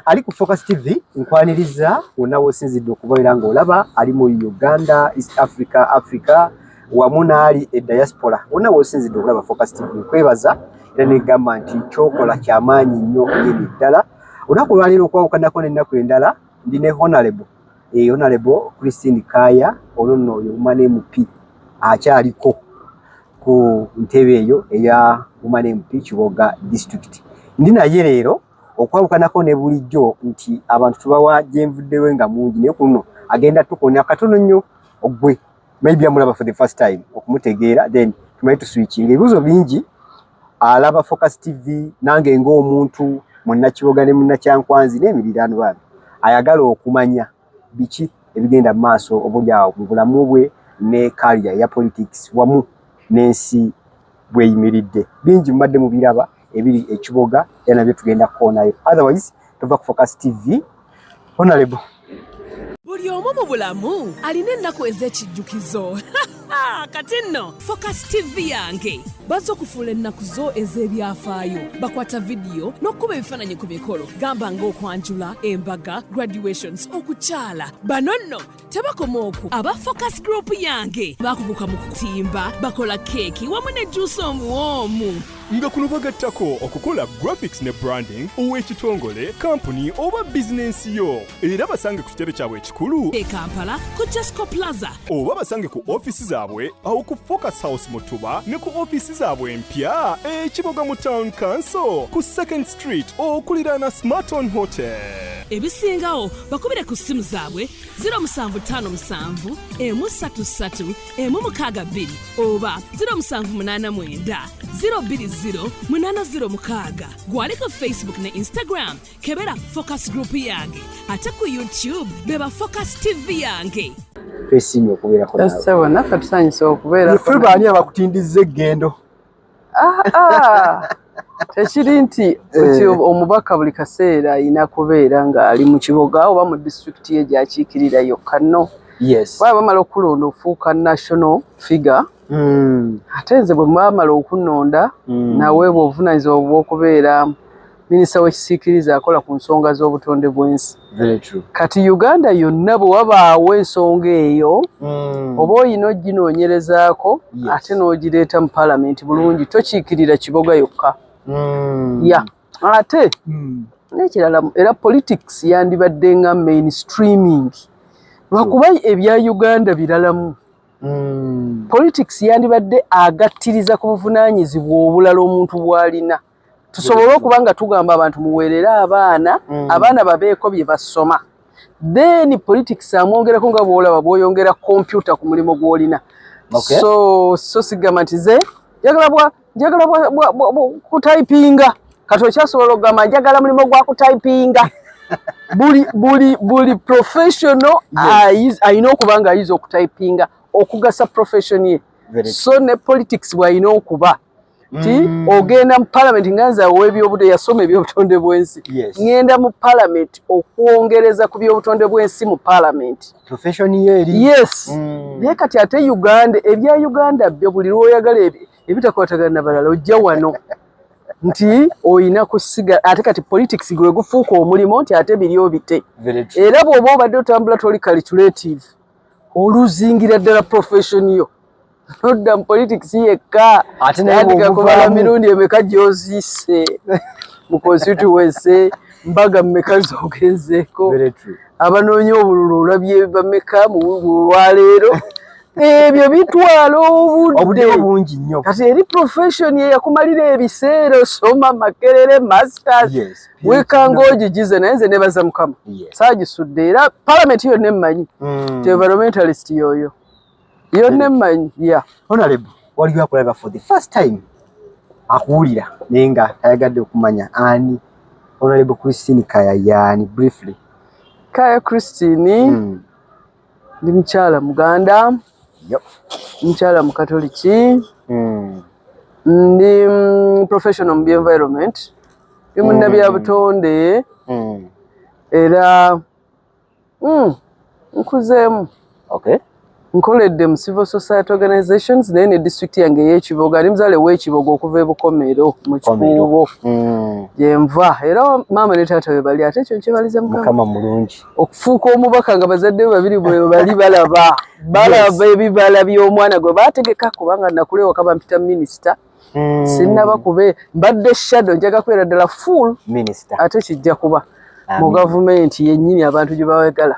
Ali ku Focus TV, nkwaniriza wonna w'osinzidde okubeera ng'olaba, ali mu Uganda, East Africa, Africa wamu n'ali e diaspora. Wonna w'osinzidde okulaba Focus TV, nkwebaza era negamba nti kyokola kyamaanyi nnyo nyini ddala. Olunaku olwaleero, okwawukanako n'ennaku endala, ndi ne Honorable Christine Kaya. Ono nno ye Woman MP akyaliko ku ntebe eyo eya Woman MP Kiboga District. Ndi naye leero okwawukanako ne bulijjo nti abantu tubawa gyenvuddewe nga mungi, naye kuno agenda tukonya katono nnyo ogwe maybe amulaba for the first time okumutegeera, then tumanyi tuswitchinga ebibuuzo bingi. Alaba Focus TV nange ng'omuntu munnakiboga ne munnakyankwanzi n'emiriraano, bambi ayagala okumanya biki ebigenda mu maaso oba mu bulamu bwe ne career ya politics wamu n'ensi bweyimiridde. Bingi mubadde mubiraba ebiri ekiboga, era nabyo tugenda kukoonayo. Otherwise tuva ku Focus TV. Honorable. Buli omu mu bulamu alina ennaku ez'ekijjukizo. Kati nno Focus TV yange bazza okufuula ennaku zo ez'ebyafaayo. Bakwata vidiyo n'okukuba ebifaananyi ku mikolo, gamba ng'okwanjula, embaga, graduations, okukyala. Bano nno tebakoma okwo. Aba Focus Group yange bakuguka mu kutimba, bakola keeki wamu ne juusi omuwoomu. Nga kuno bagattako okukola graphics ne branding ow'ekitongole, kampuni oba bizinensi yo. Era basange ku kitebe kyabwe ekikulu e Kampala ku Jasco Plaza, oba basange ku ofiisi zaabwe awo ku Focus House mu Tuba, ne ku ofiisi zaabwe empya ekiboga mu Town Council ku Second Street okuliraana Smarton Hotel. Ebisingawo bakubire ku ssimu zaabwe 0757 133 162 oba 0789 020 806. Gwali ku Facebook ne Instagram, kebera Focus Group yange, ate ku YouTube beba Focus TV yange. Twesiimye okubeerako naawe. Ssebo, naffe tusanyuse okubeerako. Ffe baani abakutindiza eggendo? Ah, ah. Tekiri nti nti omubaka buli kaseera alina kubeera ng'ali mu kiboga oba mu disitulikiti ye gy'akiikirira yokka, no. Baba bamala okulonda, ofuuka national figure. Ate nze bwe bamala okunnonda, naweebwa obuvunaanyizibwa obw'okubeera minisita w'ekisiikirize akola ku nsonga z'obutonde bw'ensi. Very true. Kati Uganda yonna bwe wabaawo ensonga eyo, oba oyina oginoonyerezaako, ate n'ogireeta mu paalamenti bulungi, tokiikirira Kiboga yokka. Ya, ate n'ekirala, era politics yandibadde nga mainstreaming, lwakuba ebya Uganda biralamu. Politics yandibadde agattiriza ku buvunaanyizibwa obulala omuntu bw'alina, tusobole okuba nga tugamba abantu muweerere abaana, abaana babeeko bye basoma, then politics amwongerako nga bw'olaba bw'oyongera computer ku mulimu gw'olina. So sigamba nti ze njagala bwa kutayipinga. Kati okyasobola okugamba njagala mulimu gwa kutayipinga? Buli professional ayina okuba nga ayiza okutayipinga okugasa profession ye. Very So ne politics bw'alina okuba nti ogenda mu parliament nga nze ow'ebyobutonde, yasoma ebyobutonde bw'ensi, ŋŋenda mu parliament okwongereza ku byobutonde bw'ensi mu parliament. Profession ye eri. Yes. Naye kati ate Uganda, ebya Uganda byo buli lwoyagala ebitakwatagana na balala, ojja wano nti oyina kusiga. Ate kati politics gwe gufuuka omulimu nti ate biri obite. Very true. Era bw'oba obadde otambula toli calculative, oluzingira ddala profession yo, nodda mu politics yekka. Ate naye tandika kubala bw'omuvaamu. Mirundi emeka gy'oziise mu constituency, mbaga mmeka z'ogenzeeko, Very true. abanoonya obululu olabye bameka mu olwaleero. Ebyo bitwala obudde obudde. Bungi nnyo. Kati eri profession eyakumalira ebiseera, osoma Makerere masters, wekanga ogigize. Naye nze nebaza Mukama, saagisudde, era palamenti yonna emmanyi ti environmentalist yoyo yonna emmanyi ya. Honorable, waliwo akulaba for the first time, akuwulira naye nga ayagadde okumanya ani Honorable Christine Kaya yaani, briefly. Kaya Christine, ndi mukyala Muganda, mukyala Mukatoliki, ndi professional mu byenvironment, ndi munnabyabutonde, era nkuzeemu. Nkoledde mu civil society organizations, naye ne district yange ey'Ekiboga. Ndi muzaale w'Ekiboga okuva e Bukomero mu Kikuubo. Gyenva, era maama ne taata we bali, ate ekyo nkyebaliza Mukama. Mukama mulungi. Okufuuka omubaka nga bazadde be babiri bwe bali balaba balaba ebibala by'omwana gwe baategeka, kubanga nakula ewaka bampita minisita. Sinnaba kube mbadde shadow, njaga kubeera ddala full minister. Ate kijja kuba mu Amin. gavumenti yennyini abantu gye bawagala.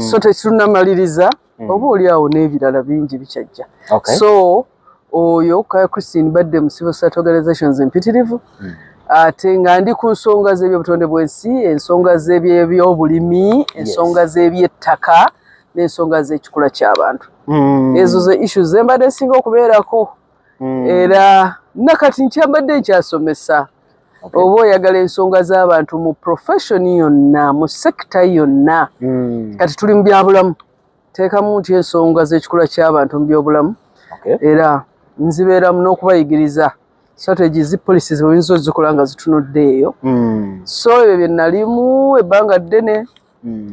So tetunamaliriza, oba oli awo n'ebirala bingi bikyajja. So oyo Kaya Christine, badde mu civil society organizations empitirivu, ate nga ndi ku nsonga z'ebyobutonde bw'ensi, ensonga z'ebyobulimi, ensonga z'ebyettaka n'ensonga z'ekikula ky'abantu. Ezo ze issues ze mbadde nsinga okubeerako. Era nakati nkyambadde nkyasomesa. Oba oyagala ensonga z'abantu mu profession yonna, mu sector yonna, kati tuli mu byabulamu, teekamu nti ensonga z'ekikula ky'abantu mu byobulamu. Era nzibeeramu n'okubayigiriza strategies, policies bwe zikola nga zitunudde eyo. So ebyo bye nalimu ebbanga ddene.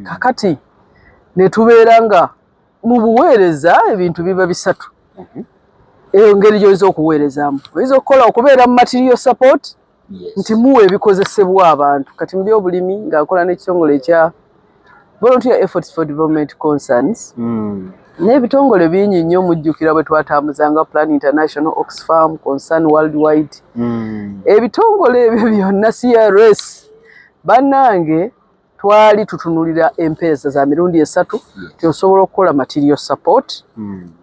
Kakati ne tubeera nga mu buweereza ebintu biba bisatu. Engeri gy'oyinza okuweerezaamu, oyinza okukola okubeera mu material support, nti muwa ebikozesebwa abantu. Kati mu byobulimi nga nkola n'ekitongole ekya Volunteer Efforts for Development Concerns n'ebitongole bingi nnyo. Mujjukira bwe twatambuzanga Plan International, Oxfam, Concern Worldwide, ebitongole ebyo byonna, CRS. Bannange, twali tutunulira empeereza za mirundi esatu. Ti osobola okukola material support,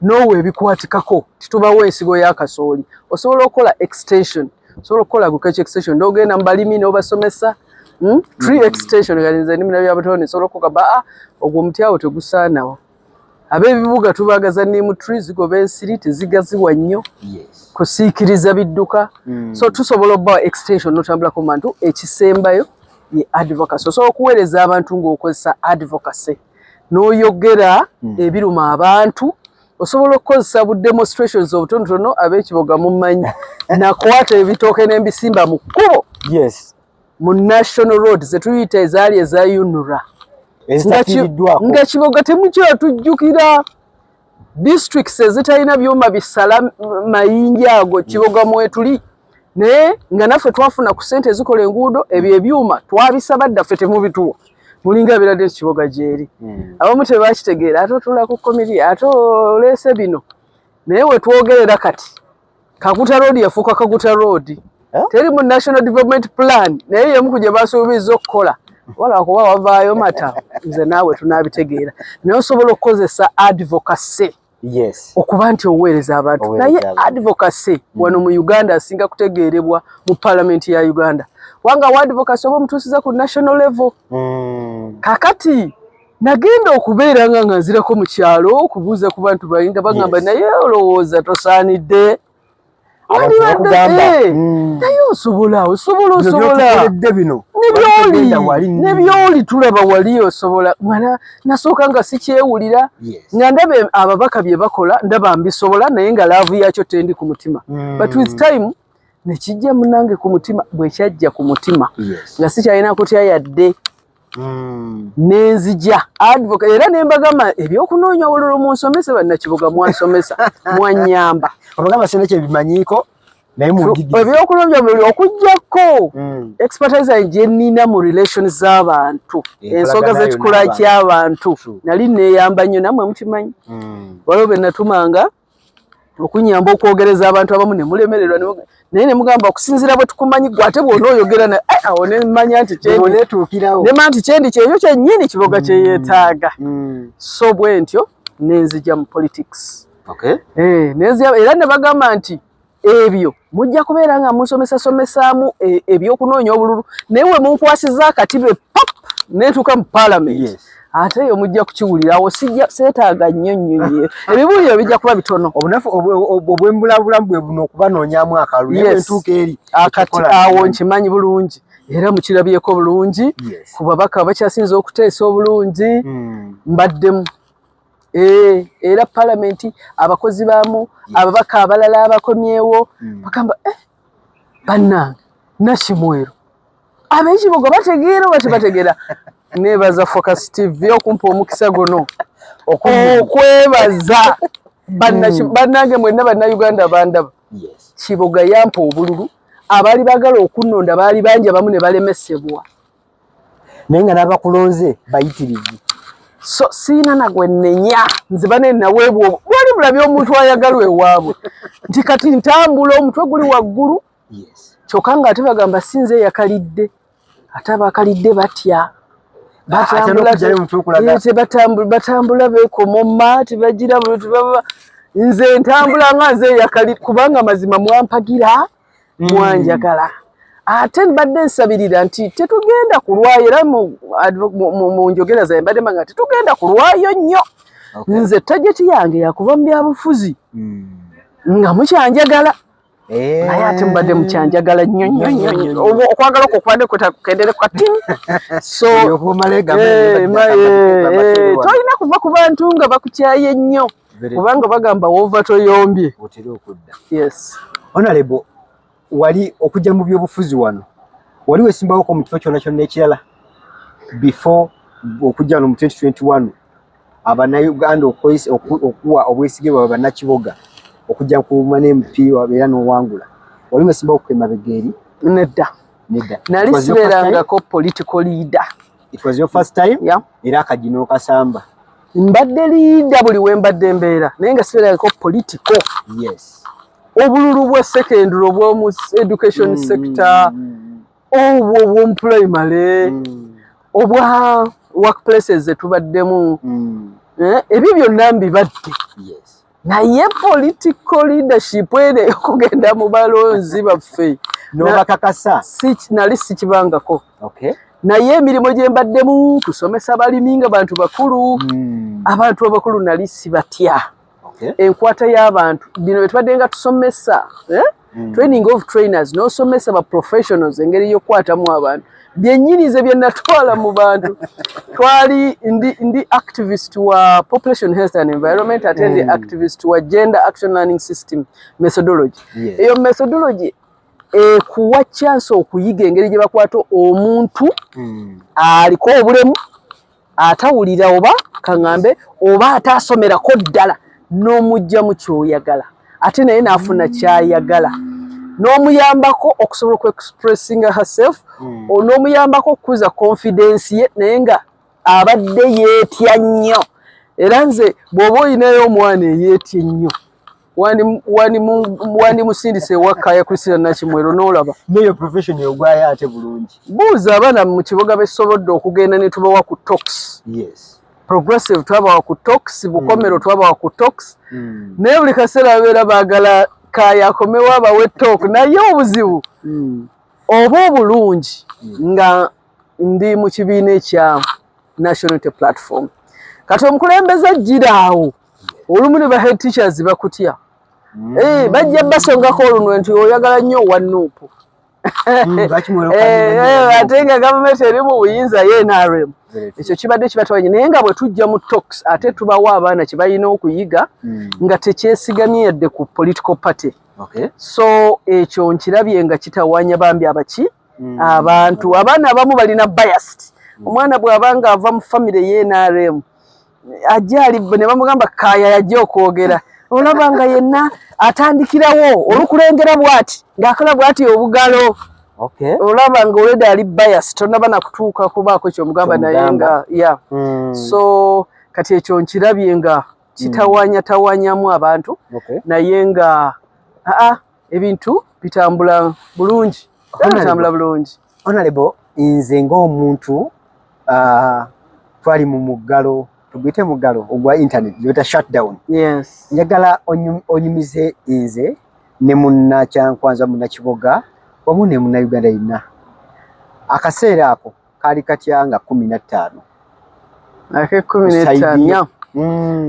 n'owa ebikwatikako, titubawo ensigo y'akasooli. Osobola okukola extension, osobola okukola agriculture extension n'ogenda mu balimi n'obasomesa, Tree extension, kati nze ndi munabyabutonde, nsobola okugamba, "Ah, ogwo omuti awo tegusaanawo." Ab'ebibuga tubagaza neem tree, zigoba ensiri, tezigaziwa nnyo kusiikiriza bidduka. So tusobola okubawa extension n'otambulako mu bantu. Ekisembayo ye advocacy. Osobola okuweereza abantu ng'okozesa advocacy n'oyogera ebiruma abantu. Osobola okukozesa bu demonstrations obutonotono. Ab'Ekiboga mummanyi, nakwata ebitooke n'embisimba mu kkubo, mu national road zetuyita ezaali eza UNRA. Ezitafiiriddwako. Nga Kiboga temukyatujjukira, districts ezitalina byuma bisala mayinja ago, Kiboga mwetuli. Naye nga naffe twafuna ku ssente ezikola enguudo, ebyo ebyuma twabisaba dda, ffe temubituwa, mulinga biradde nti Kiboga gyeri. Abamu tebakitegeera, ate otuula ku komiti, ate oleese bino. Naye wetwogerera kati Kaguta Road yafuuka Kaguta Road. Eh? Teri mu National Development Plan, naye yemu ku gye basuubiza okukola. Wala kuba wavaayo mata, nze naawe tunaabitegeera. Naye osobola okukozesa advocacy okuba nti oweereza abantu. Oweereza Naye abantu. advocacy wano mu Uganda asinga kutegeerebwa mu parliament ya Uganda, kubanga wa advocacy oba omutuusiza ku national level. Kakati nagenda okubeera nga nzirako mu kyalo okubuuza ku bantu bange, bagamba, "Naye olowooza tosaanidde?" Abantu Wandibadde, bakugamba, naye osobola, osobola, Bino osobola. byotukoledde bino. Nebyoli Tugenda wali. Nebyoli tulaba wali osobola. Mwana, nasooka nga sikyewulira, nga ndaba ababaka bye bakola, ndaba mbisobola, naye nga love yakyo tendi ku mutima. But with time nekijja munange ku mutima. Bwe kyajja ku mutima, nga sikyalina kutya yadde. Nenzija advocate, era ne mbagamba ebyokunoonya obululu munsomese. Bannakiboga mwansomesa, mwanyamba. Abagamba sina kyebimanyiiko, naye munjigirize. Ebyokunoonya obululu, okuggyako expertise gye nnina mu relations z'abantu, Enkolagana ensonga yo z'ekikula n'abantu. ky'abantu, nali neeyamba nnyo, nammwe mukimanyi. Waliwo be natumanga okunyamba okwogereza abantu abamu ne mulemererwa, naye ne mugamba, "Okusinziira bwe tukumanyi gwe, ate bw'onooyogera na eh," awo ne mmanya nti kyendi Bw'oneetuukirawo. ne mmanya nti kyendi kyekyo kyennyini Kiboga kye yeetaaga. So bwe ntyo nenzija mu politics. Nenzija, era ne bagamba nti ebyo mujja kubeera nga musomesasomesaamu ebyokunoonya obululu, naye we munkwasiza akatibe pap neetuuka mu parliament, ate eyo mujja kukiwulira. Awo sijja seetaaga nnyo nnyo nnyo, ebibuuliro bijja kuba bitono. Obunafu obwembulabulamu bwe buno, okubanoonyaamu akalulu. Naye bwe ntuuka eri, Akati ekikola awo nkimanyi bulungi, era mukirabyeko bulungi ku babaka abakyasinze okuteesa obulungi. Mbaddemu. Era palamenti abakozi baamu, ababaka abalala abakomyewo bagamba, "Eh, bannange, Nakimwero ab'Ekiboga bategeera oba tebategeera?" Neebaza Focus TV okumpa omukisa guno. Okwebaza bannange mwenna Bannayuganda bandaba. Kiboga yampa obululu, abaali baagala okunnonda baali bangi, abamu ne balemesebwa. Naye nga n'abakulonze bayitirivu. So siina nagwe nnenya, nze bane naweebwa bwali bulabye omuntu ayagalwa ewaabwe nti kati ntambula omutwe guli waggulu. Kyokka ng'ate bagamba si nze eyakalidde, ate abakalidde batya, batambula beekomoma, tebagira tebaba. Nze ntambula nga nze eyakalidde kubanga mazima mwampagira, mwanjagala. Ate mbadde nsabirira nti tetugenda kulwayo, era mu njogera zange mbadde mbanga tetugenda kulwayo nnyo. Nze target yange yakuva mu byabufuzi nga mukyanjagala. Naye ate mubadde mukyanjagala nnyo nnyo nnyo nnyo. Okwagala okwo kubadde kutakendereko kati. So tolina kuva ku bantu nga bakukyaye nnyo, kubanga bagamba wova toyombye. Otera okudda. Yes. Honorable, wali okujja mu byobufuzi wano, wali wesimbawoko mu kifo kyonna kyonna ekirala before okujja wano mu 2021, Abannayuganda okuwa obwesige bwabwe bannakiboga okujja ku ne MP era n'owangula, wali wesimbawo ku emabega eri? Nedda. Nedda. Nali sibeerangako political leader. It was your first time? Yeah. Era akagi n'okasamba. Mbadde leader buli we mbadde mbeera, naye nga sibeerangako political. Obululu bwa secondary, obw'omu education sector, obwo obw'omu primary, obwa workplaces zetubaddemu, ebyo byonna mbibadde. Naye political leadership eno ey'okugenda mu balonzi baffe n'obakakasa, nali sikibangako. Naye emirimu gye mbaddemu kusomesa balimi nga bantu bakulu, abantu abakulu nali sibatya. Enkwata y'abantu, bino bye tubadde nga tusomesa, training of trainers, n'osomesa ba professionals engeri y'okukwatamu abantu, byennyinize bye natwala mu bantu. Twali ndi activist wa population health and environment, ate ndi activist wa gender action learning system methodology. Eyo methodology ekuwa chance okuyiga engeri gye bakwata omuntu aliko obulemu, atawulira, oba kaŋŋambe oba ataasomerako ddala, n'omuggyamu ky'oyagala, ate naye n'afuna ky'ayagala, n'omuyambako okusobola okuexpressinga herself, n'omuyambako okukuza confidence ye, naye nga abadde yeetya nnyo. Era nze bw'oba oyinayo omwana eyeetya ennyo, wandimusindise ewa Kaya Christina Nakimwero n'olaba. Neyo profession ogwayo ate bulungi. Buuza abaana mu Kiboga besobodde okugenda ne tubawa ku talks. Progressive twabawa ku talks, Bukomero twabawa ku talks. Naye buli kaseera babeera baagala Kaya akomewo abawe talk, naye obuzibu oba obulungi nga ndi mu kibiina ekya National Unity Platform. Kati omukulembeze ajjira awo, olumu ne ba head teachers bakutya. Bajja basongako olunwe nti oyagala nnyo owa NUP. Ate nga gavumenti eri mu buyinza ye NRM. Ekyo kibadde kibatwanye, naye nga bwe tujja mu talks ate tubawa abaana kye balina okuyiga nga tekyesigamye yadde ku political party. So ekyo nkirabye nga kitawaanya bambi abaki abantu. Abaana abamu balina biased. Omwana bw'aba nga ava mu famire ye NRM, ajja ali ne bamugamba Kaya yajja okwogera, olaba nga yenna atandikirawo olukulengera bw'ati ng'akola bw'ati obugalo. Olaba nga already ali bias, tonaba nakutuuka kubaako kyomugamba, naye nga ya so kati ekyo nkirabye nga kitawaanya tawaanyamu abantu. Naye nga aa ebintu bitambula bulungi, bitambula bulungi. Honorable, nze ng'omuntu twali mu muggalo, tuguyite muggalo ogwa internet gweta shutdown. Njagala onyumize nze ne munnakyankwanza, munnakiboga wamu ne munnayuganda yenna, akaseera ako kaali katya nga 15? Ak'e 15 ya.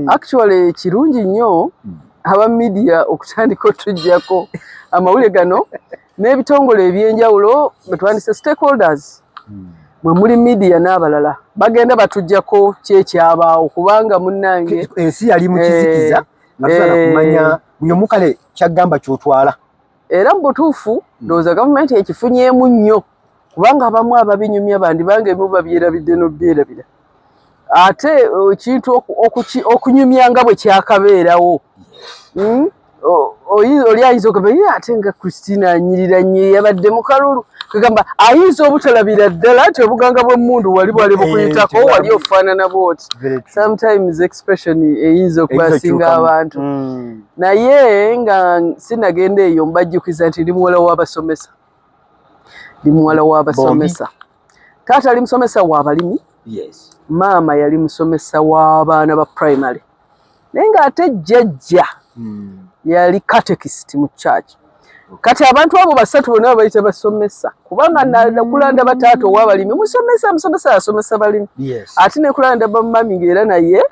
Actually kirungi nnyo aba media okutandika otuggyako amawulire gano n'ebitongole ebyenjawulo betwandise stakeholders, mwe muli media n'abalala, bagenda batuggyako kyekyabaawo, kubanga munnange ensi yali mu kizikiza nga tusobola kumanya buli omu kale kyagamba kyotwala. Era mu butuufu ndowooza gavumenti ekifunyeemu nnyo, kubanga abamu ababinyumya bandi bange ebimu babyerabidde n'obyerabira. Ate ekintu okunyumya nga bwe kyakabeerawo, Oli ayinza okugamba, "Ye, ate nga Christina anyirira nnyo, yabadde mu kalulu." Kagamba ayinza obutalabira ddala nti obuganga bw'emmundu wali bwali bukuyitako, wali ofaanana bwoti. Very true. Sometimes expression eyinza okubasinga Eyinza abantu. Naye nga sinagenda eyo, mbajjukiza nti ndi muwala w'abasomesa, ndi muwala w'abasomesa. Taata ali musomesa w'abalimi, maama yali musomesa w'abaana ba primary, naye ng'ate jjajja yali catechist mu church. Kati abantu abo basatu bonna babayita basomesa, kubanga nakula ndaba taata ow'abalimi musomesa, musomesa asomesa balimi, ate nekula ndaba mummy ng'era naye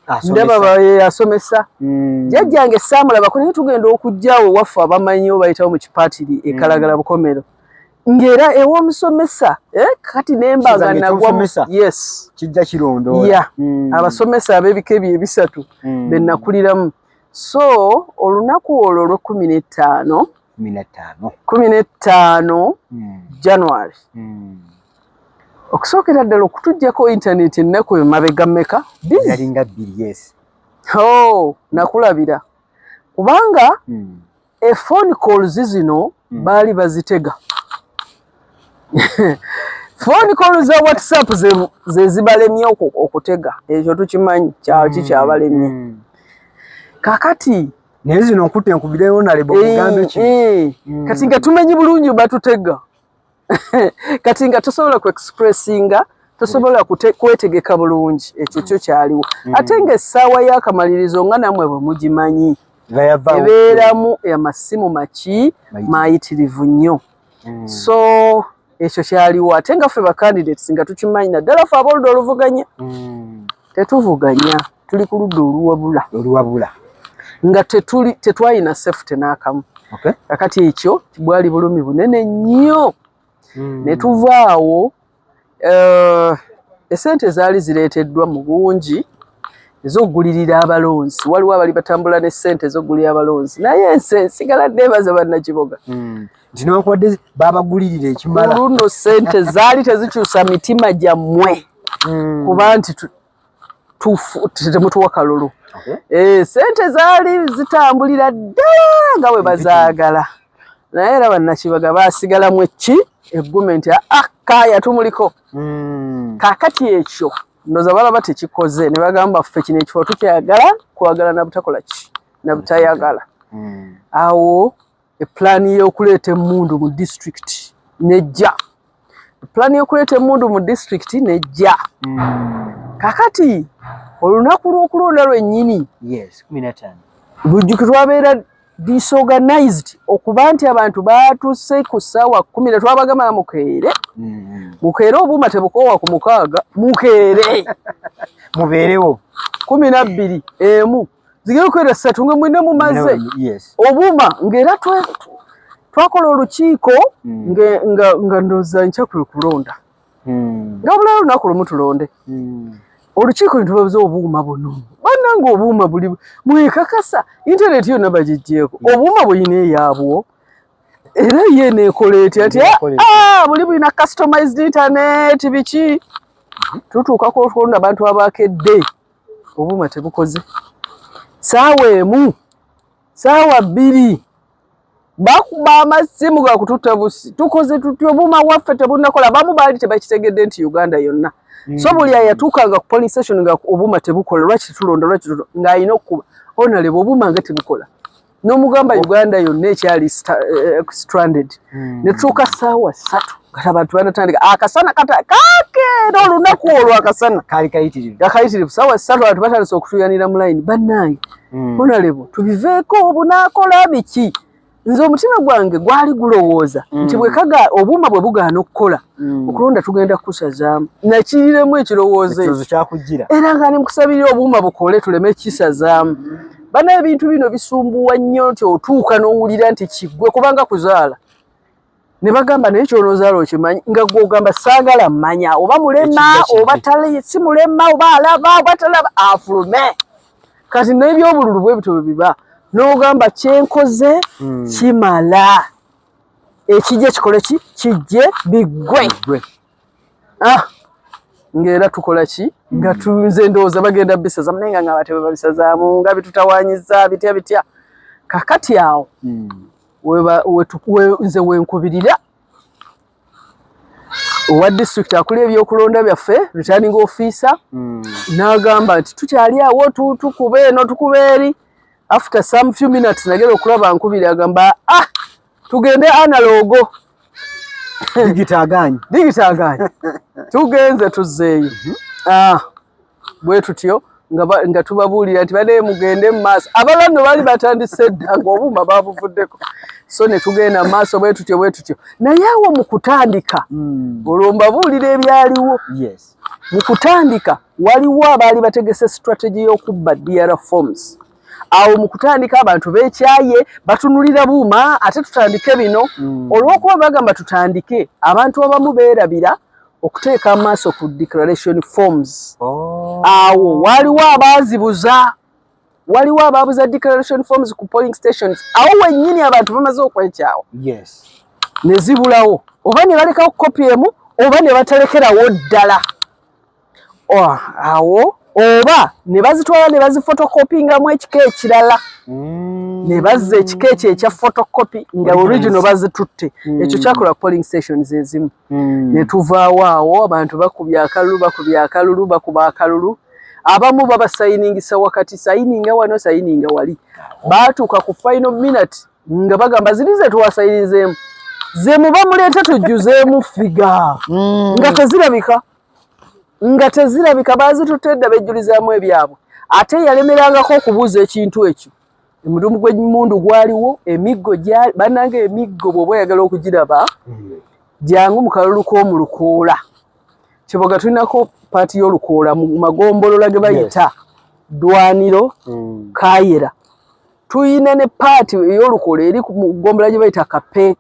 Asomesa. ndaba asomesa. Jjajjange saamulabako, naye tugenda okujjawo ewaffe abamanyi bayitawo mu kipaatiri e Kalagala Bukomero, ng'era ew'omusomesa, eh, kati nemba nga Kizange nagwa eky'omusomesa. Yes. Kijja kirondoola. Ya, abasomesa ab'ebika ebyo ebisatu be nakuliramu. So olunaku olwo olw'e 15, 15. 15 January, okusookera ddala okutuggyako intaneti ennaku emabega mmeka? 2. Yalinga 2, yes. Oh, nakulabira kubanga e phone calls zino baali bazitega. Phone calls za WhatsApp ze zibalemye okutega, ekyo tukimanyi kyaki kyabalemye. Kakati Naye zino nkutte nkubireyo nalebo mugambe ki? Eh, kati nga tumanyi bulungi batutega. Kati nga tosobola ku expressinga, tosobola kwetegeka bulungi. Ekyo kyo kyaliwo. Ate ng'essaawa y'akamalirizo, nga nammwe bwe mugimanyi, Nga yavaawo. ebeeramu amasimu maki? Mayitirivu. Mayitirivu nnyo. So ekyo kyaliwo. Ate nga ffe ba candidates nga tukimanyi, naddala ffe ab'oludda oluvuganya, tetuvuganya, tuli ku ludda oluwabula. Oluwabula. Nga tetuli, tetwalina safety n'akamu. Kakati ekyo bwali bulumi bunene nnyo. Ne tuvaawo, esente zaali zireeteddwa mu bungi ez'okugulirira abalonzi. Waliwo abali batambula ne ssente ez'okugulirira abalonzi, naye ensi nsigala neebaza bannakiboga. Nti newankubadde babagulirira ekimala, Oluno ssente zaali tezikyusa mitima gyammwe, kuba nti temutuwa kalulu. Eh, sente zaali zitambulira ddala nga bwe bazaagala, naye era bannakibaga baasigalamu eki eggume nti, "Ah, kaaya tumuliko." Kaakati ekyo ndowooza balaba tekikoze, ne bagamba, "Ffe kino ekifo tukyagala kwagala na butakola ki na butayagala." Awo epulaani y'okuleeta emmundu mu disitulikiti nejja, epulaani y'okuleeta emmundu mu disitulikiti nejja. Kakati olunaku lw'okulonda lwennyini, Yes, 15. Bujjuki twabeera disorganized, okuba nti abantu baatuse ku ssaawa 10 ne twabagamba, "Mukeere, mukeere, obuuma tebukoowa ku 6, mukeere." Mubeerewo. 12, 1 zigere kukeera 3 nga mwena mumaze obuuma. Ng'era twakola olukiiko, nga ndowooza nkya kwe kulonda, nga bulala olunaku lumu tulonde. Olukiiko ne tubabuza, "Obuuma buno bannange, obuuma buli mwekakasa intaneti yonna bagiggyeko, obuuma buyina eyaabwo era ye neekola etya?" Nti, Neekola etya? "Ah, buli bulina customized internet biki." Tutuuka kulonda, abantu abakedde, obuuma tebukoze. Saawa 1, saawa 2, bakuba amasimu gakututta busi, "Tukoze tutya? Obuuma waffe tebunnakola." Abamu baali tebakitegedde nti Uganda yonna. So buli ayatuukanga ku polling station nga obuuma tebukola, "Lwaki tetulonda? Lwaki tetulonda?" ng'alina okukuba, "Honorable, obuuma nga tebukola," n'omugamba, "Uganda yonna ekyali stranded." Ne tutuuka saawa 3 nga abantu banatandika akasana kata kakeera olunaku olwo akasana Kaali kayitirivu. nga kayitirivu. Saawa 3 abantu batandise okutuuyanira mu layini, "Bannange, honorable, tubiveeko, obunaakola biki?" Nze omutima gwange gwali gulowooza nti bwe kaga obuuma bwe bugaana okukola, okulonda tugenda kukusazaamu. Nakiriremu ekirowoozo ekyo. Ekirowoozo kyakujjira. Era nga nemukusabirira obuuma bukole tuleme kisazaamu. Bana, ebintu bino bisumbuwa nnyo nti otuuka n'owulira nti kiggwe, kubanga kuzaala ne bagamba, "Naye kyonoozaala okimanyi?" Nga gwe ogamba, "Saagala mmanya oba mulema Ekijja kijje. oba tali si mulema, oba alaba oba talaba, afulume." Kati n'ebyobululu bwe bityo bwe biba, n'ogamba, "Kyenkoze kimala, ekijja kikole ki? Kijje biggwe." Gwe. Ah, Ng'era tukola ki? Nga tunze ndowooza bagenda bisaza, naye nga ngamba tebabisazaamu, nga bitutawaanyiza bitya bitya. Kakati awo nze wenkubirira owa district akuli ebyokulonda byaffe, returning officer, n'agamba nti tukyali awo, tukuba eno, tukuba eri. After some few minutes nagenda okulaba nkubiri, agamba, "Ah, tugende analog." Digital agaanyi. Digital agaanyi, tugenze tuzzeeyo. Ah, bwe tutyo nga tubabuulira nti bane mugende mu maaso. Abalala nno baali batandise dda ng'obuuma babuvuddeko, so ne tugenda mu maaso bwe tutyo bwe tutyo. Naye awo mu kutandika, olwo mbabuulira ebyaliwo. Mu kutandika waliwo abaali bategese strategy y'okubba DR forms. Awo mu kutandika abantu beekyaye, batunulira buuma, ate tutandike bino. Olw'okuba bagamba tutandike, abantu abamu beerabira okuteeka amaaso ku declaration forms. Awo waliwo abaazibuza, waliwo abaabuza declaration forms ku polling stations. Awo wennyini abantu bamaze okwekyawa, ne zibulawo, oba ne balekawo kopi emu, oba ne batalekerawo ddala. Oh, awo oba ne bazitwala ne bazifotokopingamu ekika ekirala, ne bazza ekika ekyo ekya photocopy nga original bazitutte. Ekyo kyakola polling stations ezimu. Ne tuvaawo awo, abantu bakubye akalulu, bakubye akalulu, bakuba akalulu, abamu babasayiningisa wakati, sayininga wano, sayininga wali. Baatuuka ku final minute nga bagamba ziri ze tuwasayinizeemu, ze muba muleete tujjuzeemu figure, nga tezirabika, nga tezirabika, baazitutte dda, bejjulizaamu ebyabwe. Ate yalemerangako okubuuza ekintu ekyo, omudumu gw'emmundu gwaliwo, emiggo gyali. Bannange, emiggo bw'oba oyagala okugiraba, jangu mu kalulu k'omu Lukoola. Kiboga tulinako part y'Olukoola mu magombolola ge bayita Ddwaniro, Kaayera. Tuyina ne part ey'Olukoola eri mu ggombolola gye bayita Kapeke.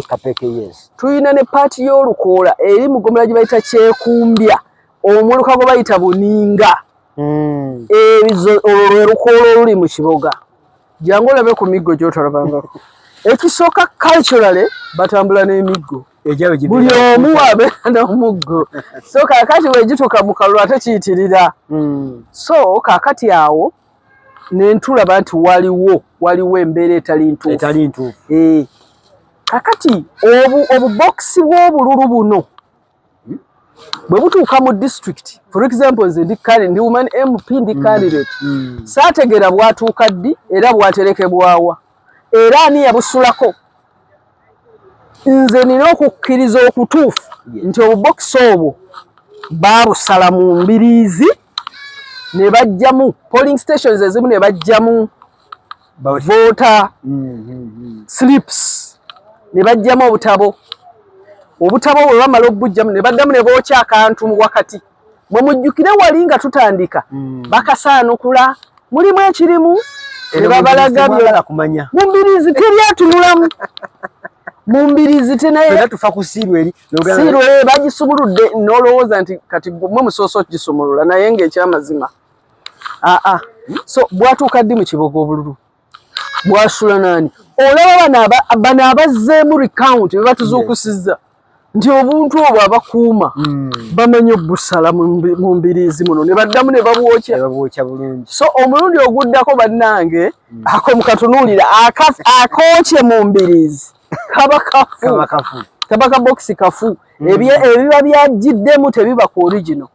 Kapeke, yes. Tuyina ne part y'Olukoola eri mu ggombolola gye bayita Kyekumbya, omuluka gwe bayita Buninga. Ezo olwo lwe Lukoola oluli mu Kiboga. Jangu olabe ku miggo gy'otalabangako. Ekisooka, culturally batambula n'emiggo. Egyabwe. Buli omu abeera n'omuggo, so kaakati bwe gituuka mu kalulu ate kiyitirira. So kaakati awo ne ntulaba nti waliwo embeera etali ntuufu. Etali ntuufu. Eh, kakati obubokisi bw'obululu buno bwe butuuka mu district, for example nze ndi ndi woman MP, ndi candidate, saategeera bwatuuka ddi era bwaterekebwawa era ani yabusulako. Nze nina okukkiriza okutuufu nti obubokisi obwo baabusala mu mbiriizi ne bajjamu polling stations ezimu, ne bajjamu voter slips, ne bajjamu obutabo. Obutabo bwe bamala obujjamu, ne baddamu ne bookya akantu mu wakati. Bwe mujjukire wali nga tutandika, bakasaanukula mulimu ekirimu ne babalaga byonna kumanya. Mu mbiriizi teri atunulamu mu mbiriizi tenaye. Fenna tufa ku seal eri. Seal e bagisumuludde, n'olowooza nti kati mwe musoose okugisumulula, naye ng'ekyamazima aa. So bwatuuka ddi mu Kiboga? Obululu bwasula naani? Olaba bano abazzeemu recount be batuzuukusizza nti obuntu obwo abakuuma bamanyi obusala mu mbiriizi muno, ne baddamu ne babwokya. Babwokya bulungi. So omulundi oguddako, bannange, ako mukatunuulira akookye mu mbiriizi kaba kafu. Kaba kafu. Kaba kabokisi kafu. Ebiba byajjiddemu tebiba ku original.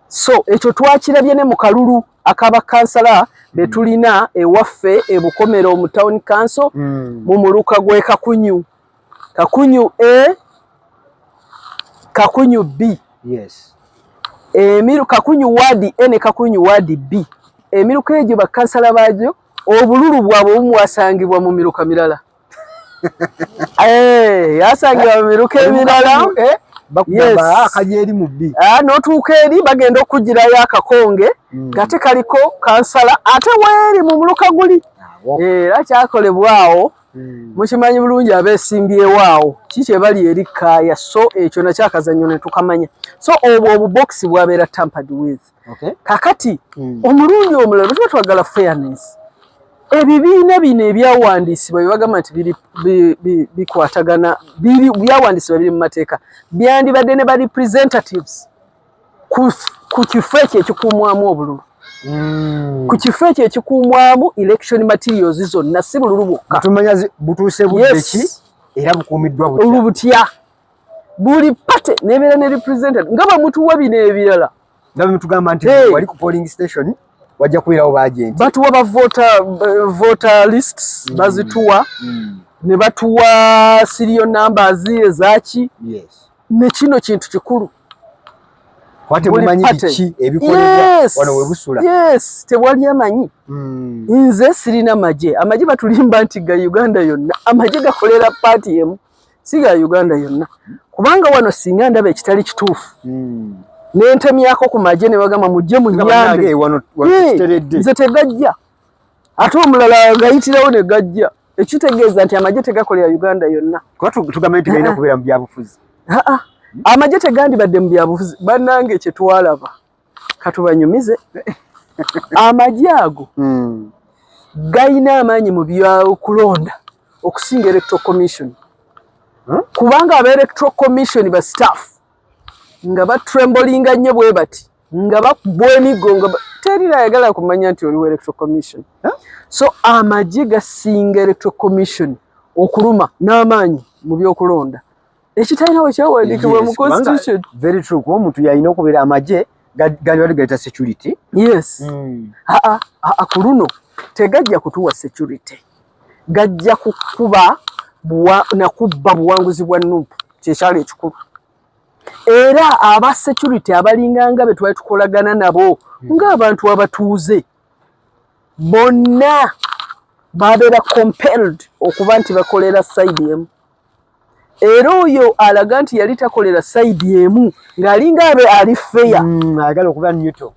So ekyo twakirabye ne mu kalulu ak'abakansala be tulina ewaffe e Bukomero mu town council, mu muluka gw'e Kakunyu, Kakunyu A, Kakunyu B. Emiru Kakunyu ward A ne Kakunyu ward B, emiruka egyo bakansala baagyo obululu bwabwe obumu bwasangibwa mu miruka mirala. Eh, yasangibwa mu miruka emirala. Eh, bakugamba akali eri mu B. Ah, n'otuuka eri bagenda okugirayo akakonge ng'ate kaliko kansala ate weeri mu muluka guli. Era kyakolebwa awo. Mukimanyi bulungi abeesimbyewo awo ki kye bali eri kaaya. So ekyo nakyo akazannyo ne tukamanya. So obwo obubokisi bwabeera tampered with. Kakati omulundi omulala bwe tuba twagala fairness, ebibiina bino ebyawandiisibwa bye bagamba nti biri bikwatagana, byawandiisibwa, biri mu mateeka, byandibadde ne ba representatives. Ku kifo ekyo ekikuumwamu obululu, ku kifo ekyo ekikuumwamu election materials zonna, si bululu bwokka. Tumanya butuuse budde ki era bukuumiddwa butya. Butya buli party nebeera ne represented nga bwe mutuwa bino ebirala. Nga bwe mutugamba nti wali ku polling station wajja kubeerawo ba agent. Batuwa ba voter lists, bazituwa ne batuwa serial numbers ezaki. Ne kino kintu kikulu. Kuba temumanyi biki ebikolebwa wano we busula. Yes, tewali amanyi. Nze sirina magye. Amagye batulimba nti ga Uganda yonna. Amagye gakolera party emu, si ga Uganda yonna. Kubanga wano singa ndaba ekitali kituufu, nentemyako ku magye ne bagamba mujje munyambe, nze tegajja, ate omulala gayitirawo ne gajja. Ekitegeeza nti amagye tegakolera Uganda yonna. Kuba tugambe nti galina kubeera mu byabufuzi. Amagye tegandibadde mu byabufuzi. Bannange, kye twalaba katubanyumize. Amagye ago gayina amaanyi mu byakulonda okusinga Electoral Commission, kubanga aba Electoral Commission ba staff nga batremblinga nnyo bwe bati, nga bakubwa emiggo, nga teri ayagala kumanya nti oliwo Electoral Commission. So amagye gasinga Electoral Commission okuluma n'amaanyi mu byokulonda, ekitalina we kyawandiikibwa mu constitution. Very true, kuba omuntu yalina okubeera amagye gandibadde galeeta security. Yes. Aa, ku luno tegajja kutuwa security, gajja kukuba nakubba buwanguzi bwa NUP, kyekyali ekikulu. Era aba security abalinganga be twali tukolagana nabo ng'abantu abatuuze bonna babeera compelled okuba nti bakolera side emu. Era oyo alaga nti yali takolera side emu, ng'alinga abe ali fair, Ayagala okuba neutral.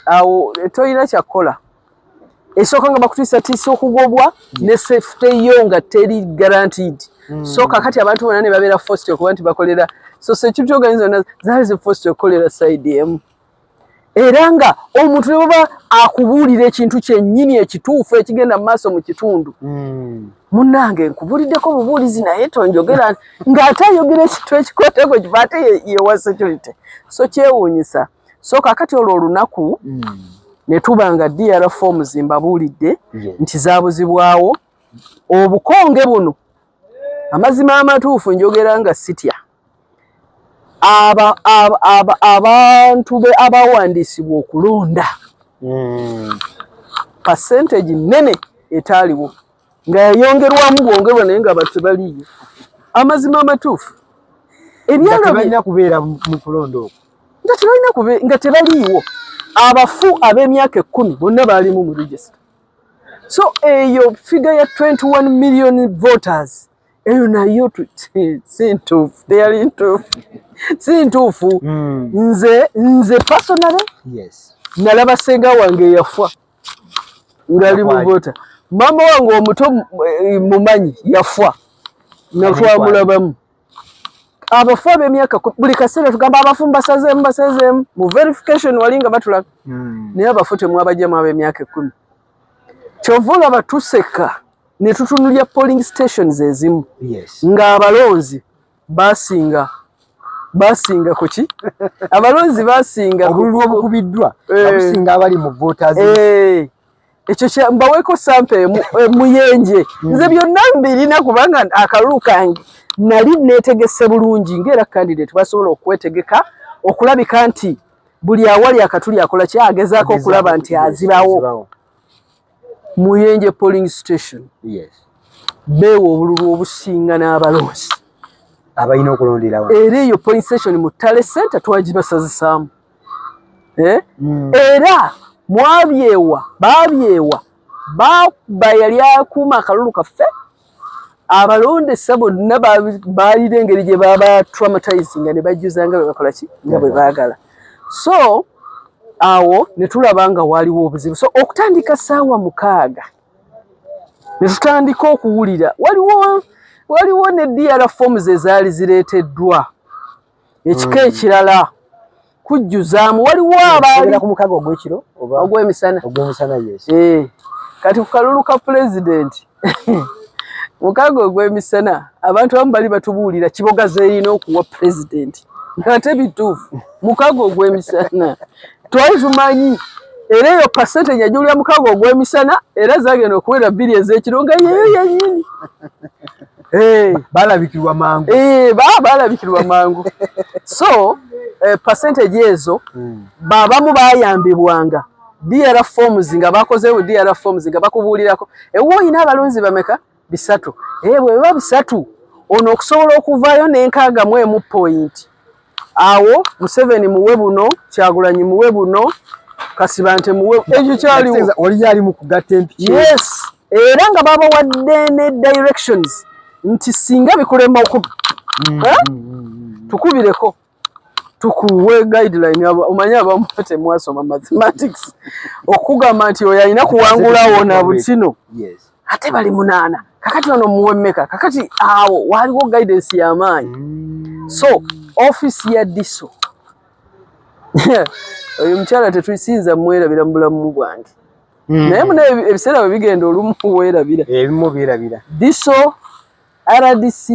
Awo tolina kyakkola. Esooka nga bakutiisatiisa okugobwa ne safety yo nga teri guaranteed. So kakati abantu bonna ne babeera forced okuba nti bakolera, so security organization zonna zaali zi forced okukolera side emu. Era nga omuntu ne baba akubuulira ekintu kyennyini ekituufu ekigenda mu maaso mu kitundu, munnange nkubuuliddeko bubuulizi, naye tonjogera, ng'ate ayogera ekintu ekikwatako kifa, ate yewa security. So kyewuunyisa. So kakati olwo olunaku ne tuba nga DR forms mbabuulidde nti zaabuzibwawo. Obukonge buno, amazima amatuufu njogera nga sitya, abantu be abawandiisibwa okulonda, percentage nnene etaaliwo, nga yayongerwamu bwongerwa, naye nga abantu tebaliiyo. Amazima amatuufu, ebyalo tebalina kubeera mu kulonda okwo. Nga tebalina kube, nga tebaliiwo. Abafu ab'emyaka 10 bonna baalimu mu register. So eyo figure ya 21 million voters eyo nayo si ntuufu, teyali ntuufu, si ntuufu. Nze personally nalaba senga wange yafa ngali mu voter. Maama wange omuto mumanyi yafa nga twamulabamu. Abafu ab'emyaka, buli kaseera tugamba abafu mbasazeemu, basazeemu mu verification, wali nga batulaga, naye abafu temwabajjamu ab'emyaka 10. Kyova olaba tuseka ne tutunulya polling stations ezimu ng'abalonzi basinga kuki, abalonzi basinga obululu obukubiddwa babusinga abali mu voters. Ekyo mbaweeko sample emu, Muyenje. Nze byonna mbirina, kubanga akalulu kange nali neetegese bulungi ng'era candidate basobola okwetegeka okulabika nti buli awali akatuli akola ki, agezaako okulaba nti azibawo. Muyenje polling station beewa obululu obusinga n'abalonzi abalina okulonderawo. Era eyo polling station mu tally center twagibasazisaamu, eh? Era mwabyewa babyewa bakuba yali akuuma akalulu kaffe. Abalondesa bonna baalina engeri gye baba traumatizinga ne bajjuza nga bwe bakola ki, nga bwe baagala. So awo ne tulaba nga waaliwo obuzibu. So okutandika ssaawa 6 ne tutandika okuwulira waliwo ne DR forms ezaali zireeteddwa ekika ekirala kujjuzaamu. Waliwo abaali ku mukago ogw'ekiro oba ogw'emisana. Ogw'emisana, yes. Kati ku kalulu ka pulezidenti, mukago ogw'emisana, abantu abamu bali batubuulira Kiboga zeerina okuwa pulezidenti. Ate bituufu, 6 ogw'emisana twali tumanyi, era eyo percentage yagiwulira 6 ogw'emisana, era zagenda okuwera 2 ez'ekiro nga yeyo yennyini. Balabikirwa mangu. Balabikirwa mangu. So percentage ezo babamu bayambibwanga DR forms, nga bakozeewo DR forms nga bakubuulirako ewo oyina abalonzi bameka, 300. Bwe biba 300, ono okusobola okuvaayo n'61 point, awo Museveni muwe buno, Kyagulanyi muwe buno, Kasibante muwe, ekyo kyaliwo. Oli yali mu kugatta empiki. Yes, era nga babawadde ne directions nti singa bikulema tukubireko, tukuwe guideline. Omanyi abamu temwasoma mathematics, okugamba nti oyo alina kuwangulawo na butino, ate bali 8, kakati ono muwe mmeka? Kakati awo waliwo guidance y'amaanyi. So office ya DISO, oyo mukyala tetusinza mwerabira mu bulamu bwange, naye muna ebiseera bwe bigenda olumu weerabira. Ebimu byerabira. DISO, RDC,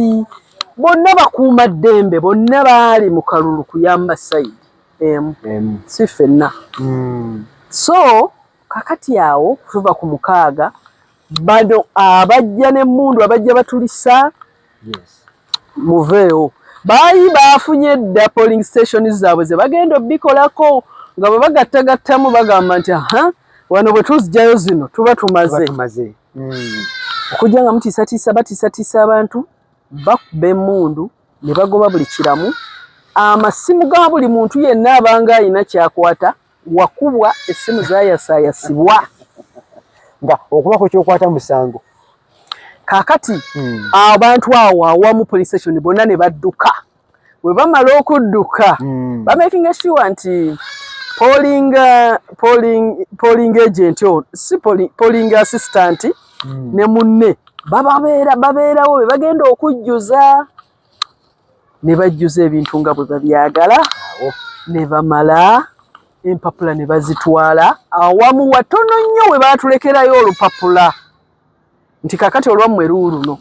bonna bakuuma ddembe, bonna baali mu kalulu kuyamba side emu, si ffenna. So kakati awo tuva ku 6, bano abajja n'emmundu, abajja batulisa, muveewo. Baali bafunye dda polling station zaabwe ze bagenda obikolako, nga bwe bagattagattamu bagamba nti aha, wano bwe tuzigyayo zino tuba tumaze. Okujja nga mutiisatiisa, batiisatiisa abantu, bakuba emmundu ne bagoba buli kiramu. Amasimu ga buli muntu yenna abanga alina kyakwata wakubwa, essimu zayasaayasibwa. Nga okubako kyokwata musango. Kaakati abantu awo awamu police station bonna ne badduka. Bwe bamala okudduka, bamakinga sure nti polling agent ono, si polling assistant ne munne babeerawo be bagenda okujjuza, ne bajjuza ebintu nga bwe babyagala, ne bamala empapula ne bazitwala awamu watono nnyo we baatulekerayo olupapula nti kakati olwammwe luuluno.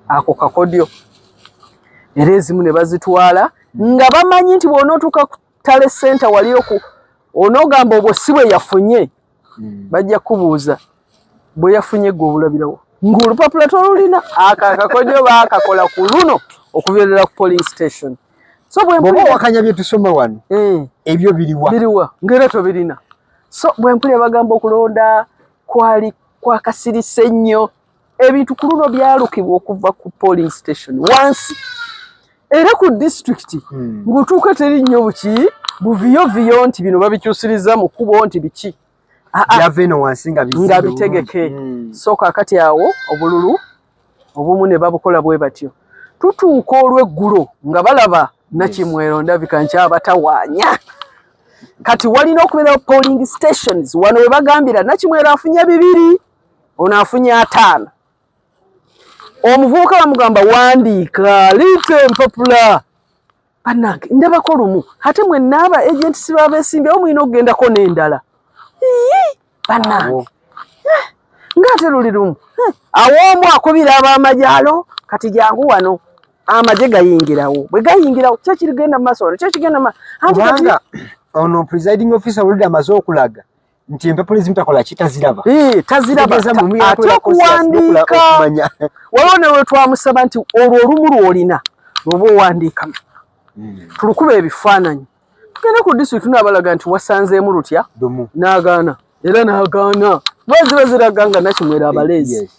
Ako kakodyo. Era ezimu ne bazitwala nga bamanyi nti bw'onootuuka ku tally center wali onoogamba obwo si bwe yafunye, bajja kubuuza bwe yafunye gwe obulabirawo ng'olupapula tolulina. Ako akakodyo baakakola ku luno okuviirira ku polling station. So bwe bw'oba owakanya bye tusoma wano, ebyo biriwa? Biriwa ng'era tobirina. So bwe mpulira bagamba okulonda kwali kwakasirise nnyo, ebintu ku luno byalukibwa okuva ku polling station wansi era ku district, ng'otuuka teri nnyo buki buviyoviyo nti bino babikyusiriza mu kkubo nti biki. Byava eno wansi nga nga bitegeke. So kaakati awo obululu obumu ne babukola bwe batyo. Tutuuka olw'eggulo nga balaba Nakimwero ndabika nkyabatawaanya. Kati walina okubeerawo polling stations wano we bagambira Nakimwero afunye 2, ono afunye 5. Omuvubuka bamugamba wandiika, leeta empapula. Bannange ndabako lumu, ate mwenna aba agents babeesimbyewo mulina okugendako n'endala. Bannange ng'ate luli lumu. Awo omu akubira ab'amagye, alo kati jangu wano, amagye gayingirawo. Bwe gayingirawo ki ekirigenda mu maaso wano, ki ekigenda mu maaso? Kubanga ono presiding officer oludde amaze okulaga nti empapula ezimu takola ki, taziraba. Taziraba. Ate okuwandiika waliwo ne we twamusaba nti olwo olumu lw'olina lw'oba owandiikamu, tulukuba ebifaananyi tugende ku district tunaabalaga nti wasanzeemu lutya, n'agaana, era n'agaana baziba ziraga nga Nakimwero abaleezi.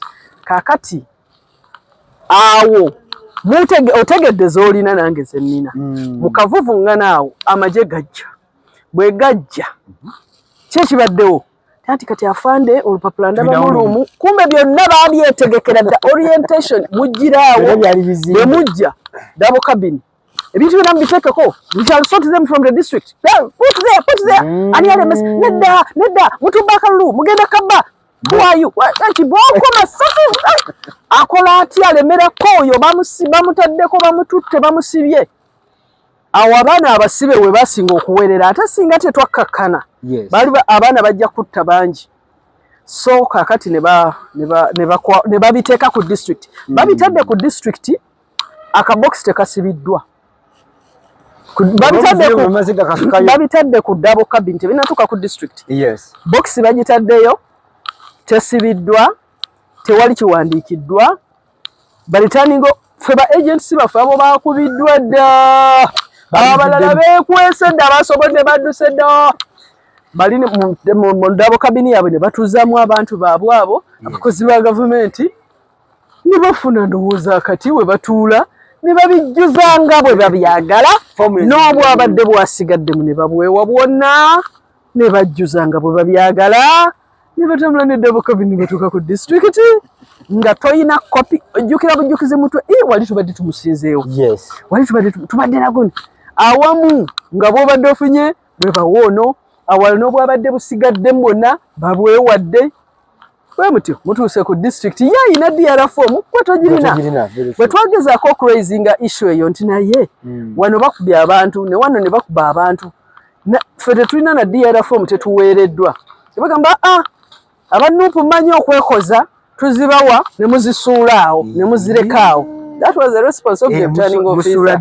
Kaakati awo otegedde z'olina nange ze nnina. Mu kavuvuŋŋana awo amagye gajja. Bwe gajja ki ekibaddewo? Anti kati afande olupapula ndabamu lumu, kumbe byonna baabyetegekera dda. Orientation mugiraawo, bwe mujja double cabin, ebintu byonna mubiteekeko, we shall sort them from the district. Put there, put there. Ani alemesa? Nedda, nedda, mutumba akalulu mugenda kabba. Who are you? Anti bw'okoma sasi akola atya, alemerako oyo bamutaddeko, bamututte, bamusibye. Awo abaana abasibe we basinga okuwerera, ate singa tetwakkakkana bali abaana bajja kutta bangi. So kaakati ne babiteeka ku district, babitadde ku district, akabokisi tekasibiddwa. Babitadde ku double cabin, tebinatuuka ku district. Box bagitaddeyo, tesibiddwa, tewali kiwandiikiddwa. Ba returning, ffe ba agents baffe abo bakubiddwa dda, abalala beekwese dda, basobodde badduse dda, bali mu double cabin yaabwe ne batuuzaamu abantu baabwe abo abakozi ba gavumenti ne bafuna ndowooza akati we batuula ne babijjuza nga bwe babyagala, n'obwabadde bwasigaddemu ne babwewa bwonna ne bajjuza nga bwe babyagala ne batambula ne double cabin ne batuuka ku disitulikiti nga toyina kopi, ojjukira bujjukizi mutwe. Wali tubadde tumusinzeewo, wali tubadde nago awamu nga bw'obadde ofunye bwe bawoono, awalala n'obwabadde busigaddemu bwonna babwewadde. Bwe mutyo mutuuse ku disitulikiti, ye ayina DR form, gwe togirina. Bwe twagezaako okuraisinga issue eyo nti naye wano bakubye abantu ne wano ne bakuba abantu, ffe tetulina na DR form, tetuweereddwa, tebagamba a aba NUP mmanyi okwekoza, tuzibawa ne muzisuula awo ne muzireka awo. That was the response of the returning officer.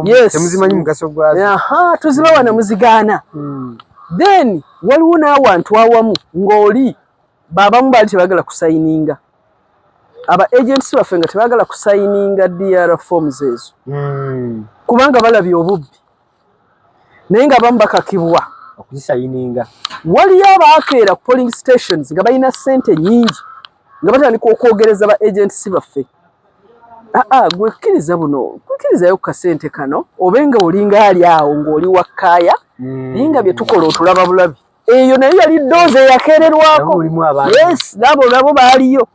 Yes. Temuzimanyi mugaso gwazo. Aha, tuzibawa ne muzigaana. Then waliwo n'awantu awamu ng'oli babamu baali tebagala kusayininga, aba agents baffe nga tebagala kusayininga DR forms ezo kubanga balabye obubbi, naye nga abamu bakakibwa okuzisayininga. Waliyo abaakeera ku polling stations nga balina ssente nnyingi nga batandika okwogereza ba agents baffe, aa gwe kkiriza buno, kkirizayo ku kasente kano obe nga olinga ali awo ng'oli wakkaaya, naye nga bye tukola otulaba bulabi. Eyo nayo yali ddoozi eyakeererwako. Yes, nabo nabo baaliyo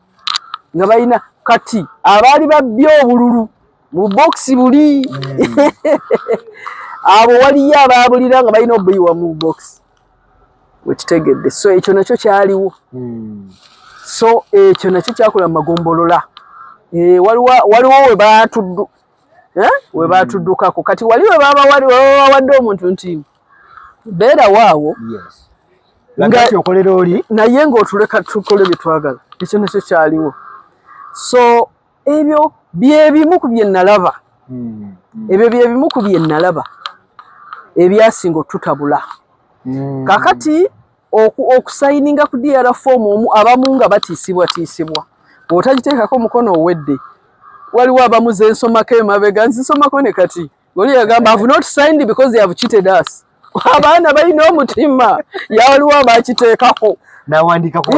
nga balina kati abaali babbye obululu mu bokisi buli abo, waliyo abaabulira nga balina obuyiwa mu bokisi, wekitegedde? So ekyo nakyo kyaliwo. So ekyo nakyo kyakola mu magombolola. Waliwo we batuddu, eh? We batuddukako kati wali we babawadde omuntu nti beerawo awo okolera oli naye ng'otuleka tukole bye twagala. Ekyo nakyo kyaliwo. So ebyo byebimu ku bye nalaba. Ebyo byebimu ku bye nalaba ebyasinga otutabula. Kakati okusayininga ku DR form omu, abamu nga batiisibwatiisibwa, bw'otagiteekako omukono owedde. Waliwo abamu zensomako emabega, nzisomako ne kati oli yagamba, "Have not signed because they have cheated us." Abaana balina omutima, yawaliwo abakiteekako. Nawandikako.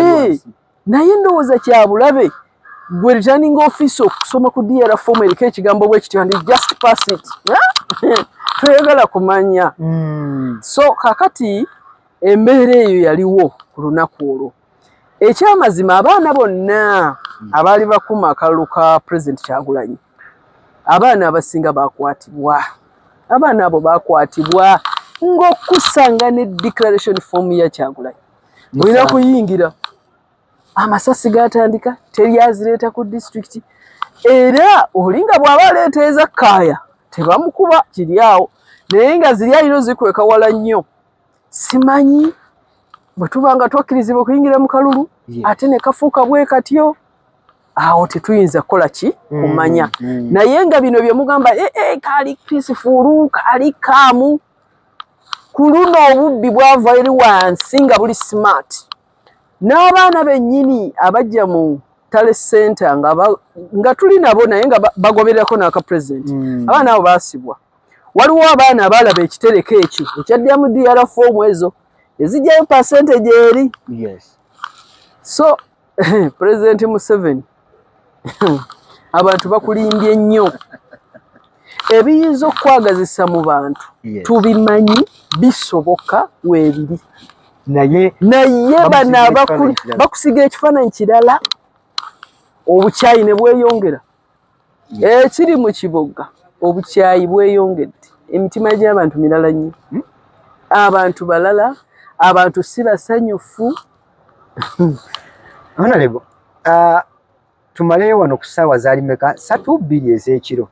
Naye ndowooza kyabulabe gwe returning officer okusoma ku DR form eriko ekigambo bwe kityo and just pass it, toyagala kumanya. So kakati embeera eyo yaliwo ku lunaku olwo. Ekyamazima, abaana bonna abaali bakuma akalulu ka President Kyagulanyi, abaana abasinga bakwatibwa. Abaana abo bakwatibwa ng'okusanga ne declaration form ya Kyagulanyi olina kuyingira, amasasi gatandika, teryazireeta ku disitulikiti. Era oli nga bw'aba aleeta eza Kaaya tebamukuba, kiri awo, naye nga ziri alina ozikweka wala nnyo. Simanyi bwe tuba nga twakkirizibwa okuyingira mu kalulu ate ne kafuuka bwe katyo, awo tetuyinza kukola ki kumanya. Naye nga bino bye mugamba kaali peaceful, kaali calm, ku luno obubbi bwava eri wansi nga buli smart, n'abaana bennyini abajja mu tally center nga tuli nabo naye nga bagobererako n'aka president. Abaana abo baasibwa. Waliwo abaana abaalaba ekitereko ekyo ekyaddyamu DR form ezo ezijjayo percentage eri. So President Museveni, abantu bakulimbye nnyo. Ebiyinza okukwagazisa mu bantu tubimanyi, bisoboka, weebiri. Naye naye bano bamusiiga ekifaananyi kirala. Bakusiga ekifaananyi kirala, obukyayi ne bweyongera. Ekiri mu Kiboga, obukyayi bweyongedde, emitima gy'abantu mirala nnyo. Abantu balala, abantu si basanyufu. Honorable, tumaleyo wano ku ssaawa zaali meka? 3:02 ez'ekiro.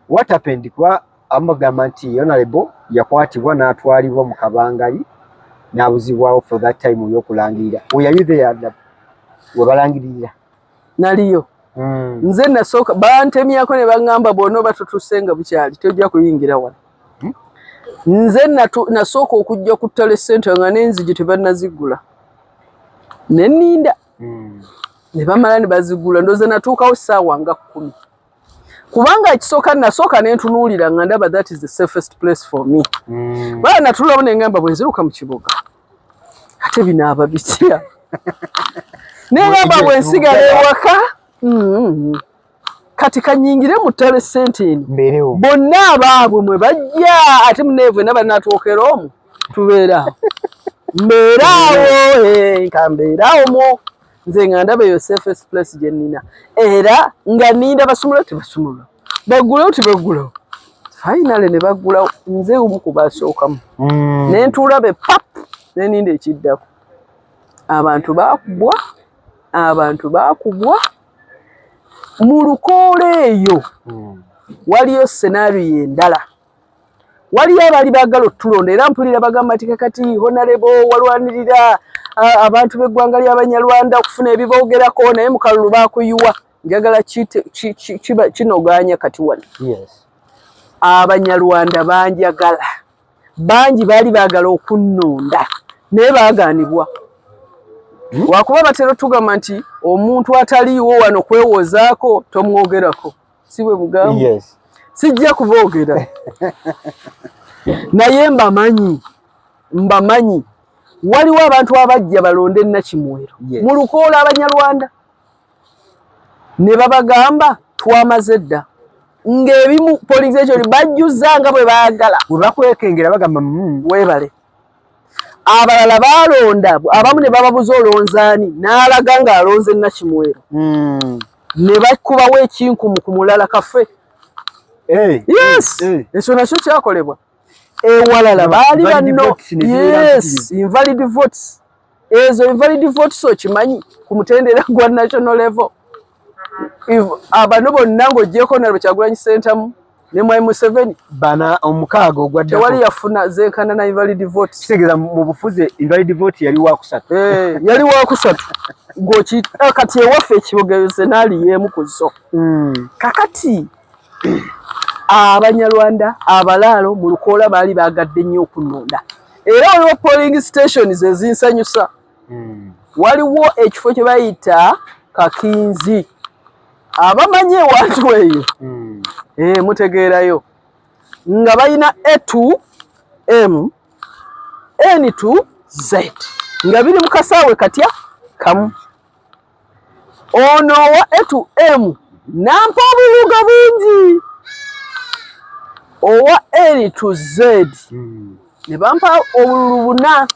What happened? Kuba abamu bagamba nti Honorable yakwatibwa n'atwalibwa mu kabangali n'abuzibwawo for that time ey'okulangirira. Were you there we balangiririra? Naliyo. Nze nasooka, bantemyako ne baŋŋamba, bw'onooba totuse nga bukyali tojja kuyingira wano. Nze nasooka okujja ku tally center nga n'enzigi tebannaziggula, ne nninda ne bamala ne bazigula. Ndowooza natuukawo ssaawa nga 10, kubanga ekisooka nasooka ne ntunuulira nga ndaba that is the safest place for me. Bala natuulamu ne ngamba, bwe nziruka mu kibuga ate binaaba bitya? Ne ngamba bwe nsigala ewaka, kati kanyingire mu tally center eno Mbeerewo. Bonna abaabwe mwe bajja, ate muneevu ena banatuukera omwo, tubeera awo, mbeeraawo, nka mbeeraawo mwo. Nze nga ndaba eyo safest place gye nnina, era nga nninda basumula, tebasumula, baggulewo, tebaggulawo. Finally ne baggulawo, nze omu ku basookamu. Ne ntuula be pap, ne ninda ekiddako. Abantu baakubwa, abantu baakubwa mu lukoola eyo. Waliyo scenario endala, waliyo abaali baagala otulonda, era mpulira bagamba nti kakati honorable walwanirira abantu b'eggwanga ly'Abanyarwanda okufuna ebiboogerako, naye mu kalulu baakuyiwa. Njagala kinogaanya kati wano. Abanyarwanda banjagala bangi, baali baagala okunnonda naye baagaanibwa. Wakuba batera otugamba nti omuntu ataliiwo wano kwewozaako tomwogerako, si bwe mugamba? Yes. Sijja kuboogera, naye mbamanyi, mbamanyi. Waliwo abantu abajja balonde Nakimwero mu lukoola, Abanyarwanda ne babagamba twamaze dda, ng'ebimu polling station bajjuzza nga bwe baagala. Bwe bakwekengera bagamba Weebale. Abalala baalonda, abamu ne bababuza olonzaani, n'alaga ng'alonze Nakimwero, ne bakubawo ekinkumu ku mulala kafe. Yes. Ekyo nakyo kyakolebwa ewalala. Baali Invalid banno votes ne zibeera Yes, invalid votes. Ezo invalid votes, okimanyi ku mutendera gwa national level, abano bonna ng'oggyeko nalwe Kyagulanyi Ssentamu ne Mwami Museveni, Bana omukaaga ogwaddako, tewali yafuna zenkana na invalid votes. Kitegeeza mu bufuze invalid vote yali wakusatu. Eh, yali wakusatu. Gwoki kati ewaffe ekibogeyo scenario emu ku zo. Kakati Abanyarwanda abalaalo mu lukoola baali baagadde nnyo okunnonda, era waliwo polling stations ezinsanyusa. Waliwo ekifo kye bayita Kakinzi, abamanyi ewantu eyo mutegeerayo, nga balina A to M, N to Z, nga biri mu kasaawe katya kamu. Ono owa A to M nampa obuluga bungi, owa N to Z ne bampa obululu buna.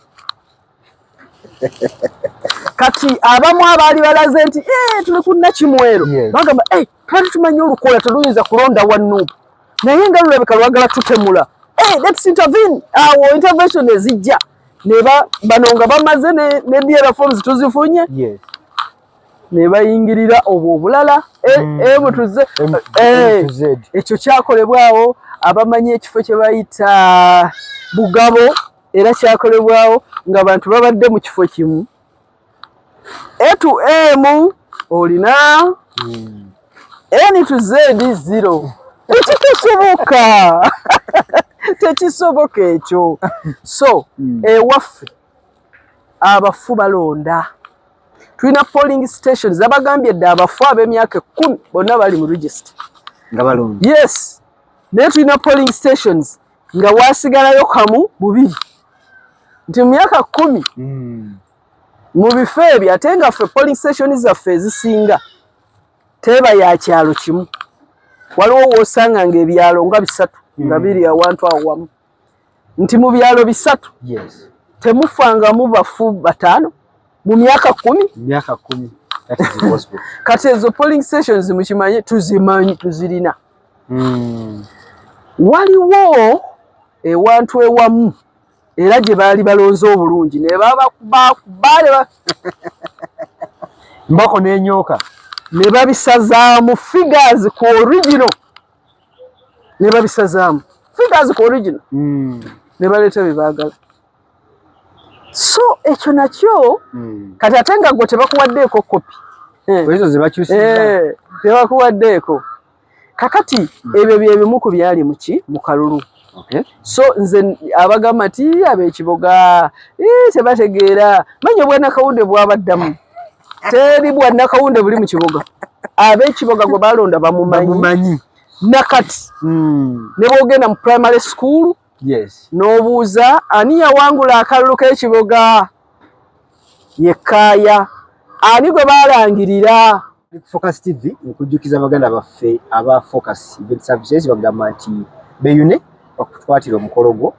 Kati abamu abaali balaze nti, "Eh, tuli ku Nakimwero," bagamba, "Eh, twali tumanyi olukola teluyinza kulonda wa NUP, naye nga lulabika lwagala tutemula. Eh, let's intervene." Awo intervention ezijja ne bano nga bamaze ne DL forms tuzifunye, ne bayingirira obwo obulala. M to Z. M, M to Z. Ekyo kyakolebwawo. Abamanyi ekifo kye bayita Bugabo, era kyakolebwawo ng'abantu babadde mu kifo kimu. A to M olina, N to Z zero. Ekitesoboka, tekisoboka ekyo. So ewaffe abafu balonda, tulina polling stations. Abagambye dde abafu ab'emyaka 10 bonna bali mu register Nga balonda. Yes, naye tulina polling stations nga wasigalayo kamu bubiri nti mu myaka 10 mu bifo ebyo. Ate nga ffe polling station zaffe ezisinga teba ya kyalo kimu, waliwo wosanga nga ebyalo nga bisatu nga biri awantu awamu, nti mu byalo 3 temufangamu bafu 5 mu myaka 10. Myaka 10, that is impossible. Kati ezo polling stations mukimanye tuzimanyi, tuzirina. Waliwo ewantu ewamu era gye baali balonze obulungi ne babakubakuba Mbako n'enyooka. Ne babisazaamu figures ku original, ne babisazaamu figures ku original, ne baleeta bye baagala. So ekyo nakyo kati ate nga gwe tebakuwaddeeko kopi. Ezo ze bakyusiza. Eh, tebakuwaddeeko. Kakati ebyo bye bimu ku byali muki mu kalulu. Okay. So nze abagamba nti ab'ekiboga tebategeera, manya obwanakawunde bwabaddamu, teri bwannakawunde buli mu kibuga. Ab'ekiboga gwe balonda bamumanyi nakati. Ne bwogenda mu primary school, n'obuuza ani yawangula akalulu k'ekiboga, yekkaaya ani gwe balangirira. Focus TV nkujjukiza baganda baffe aba Focus Event Services, bagamba nti beeyune bakutukwatira omukolo gwo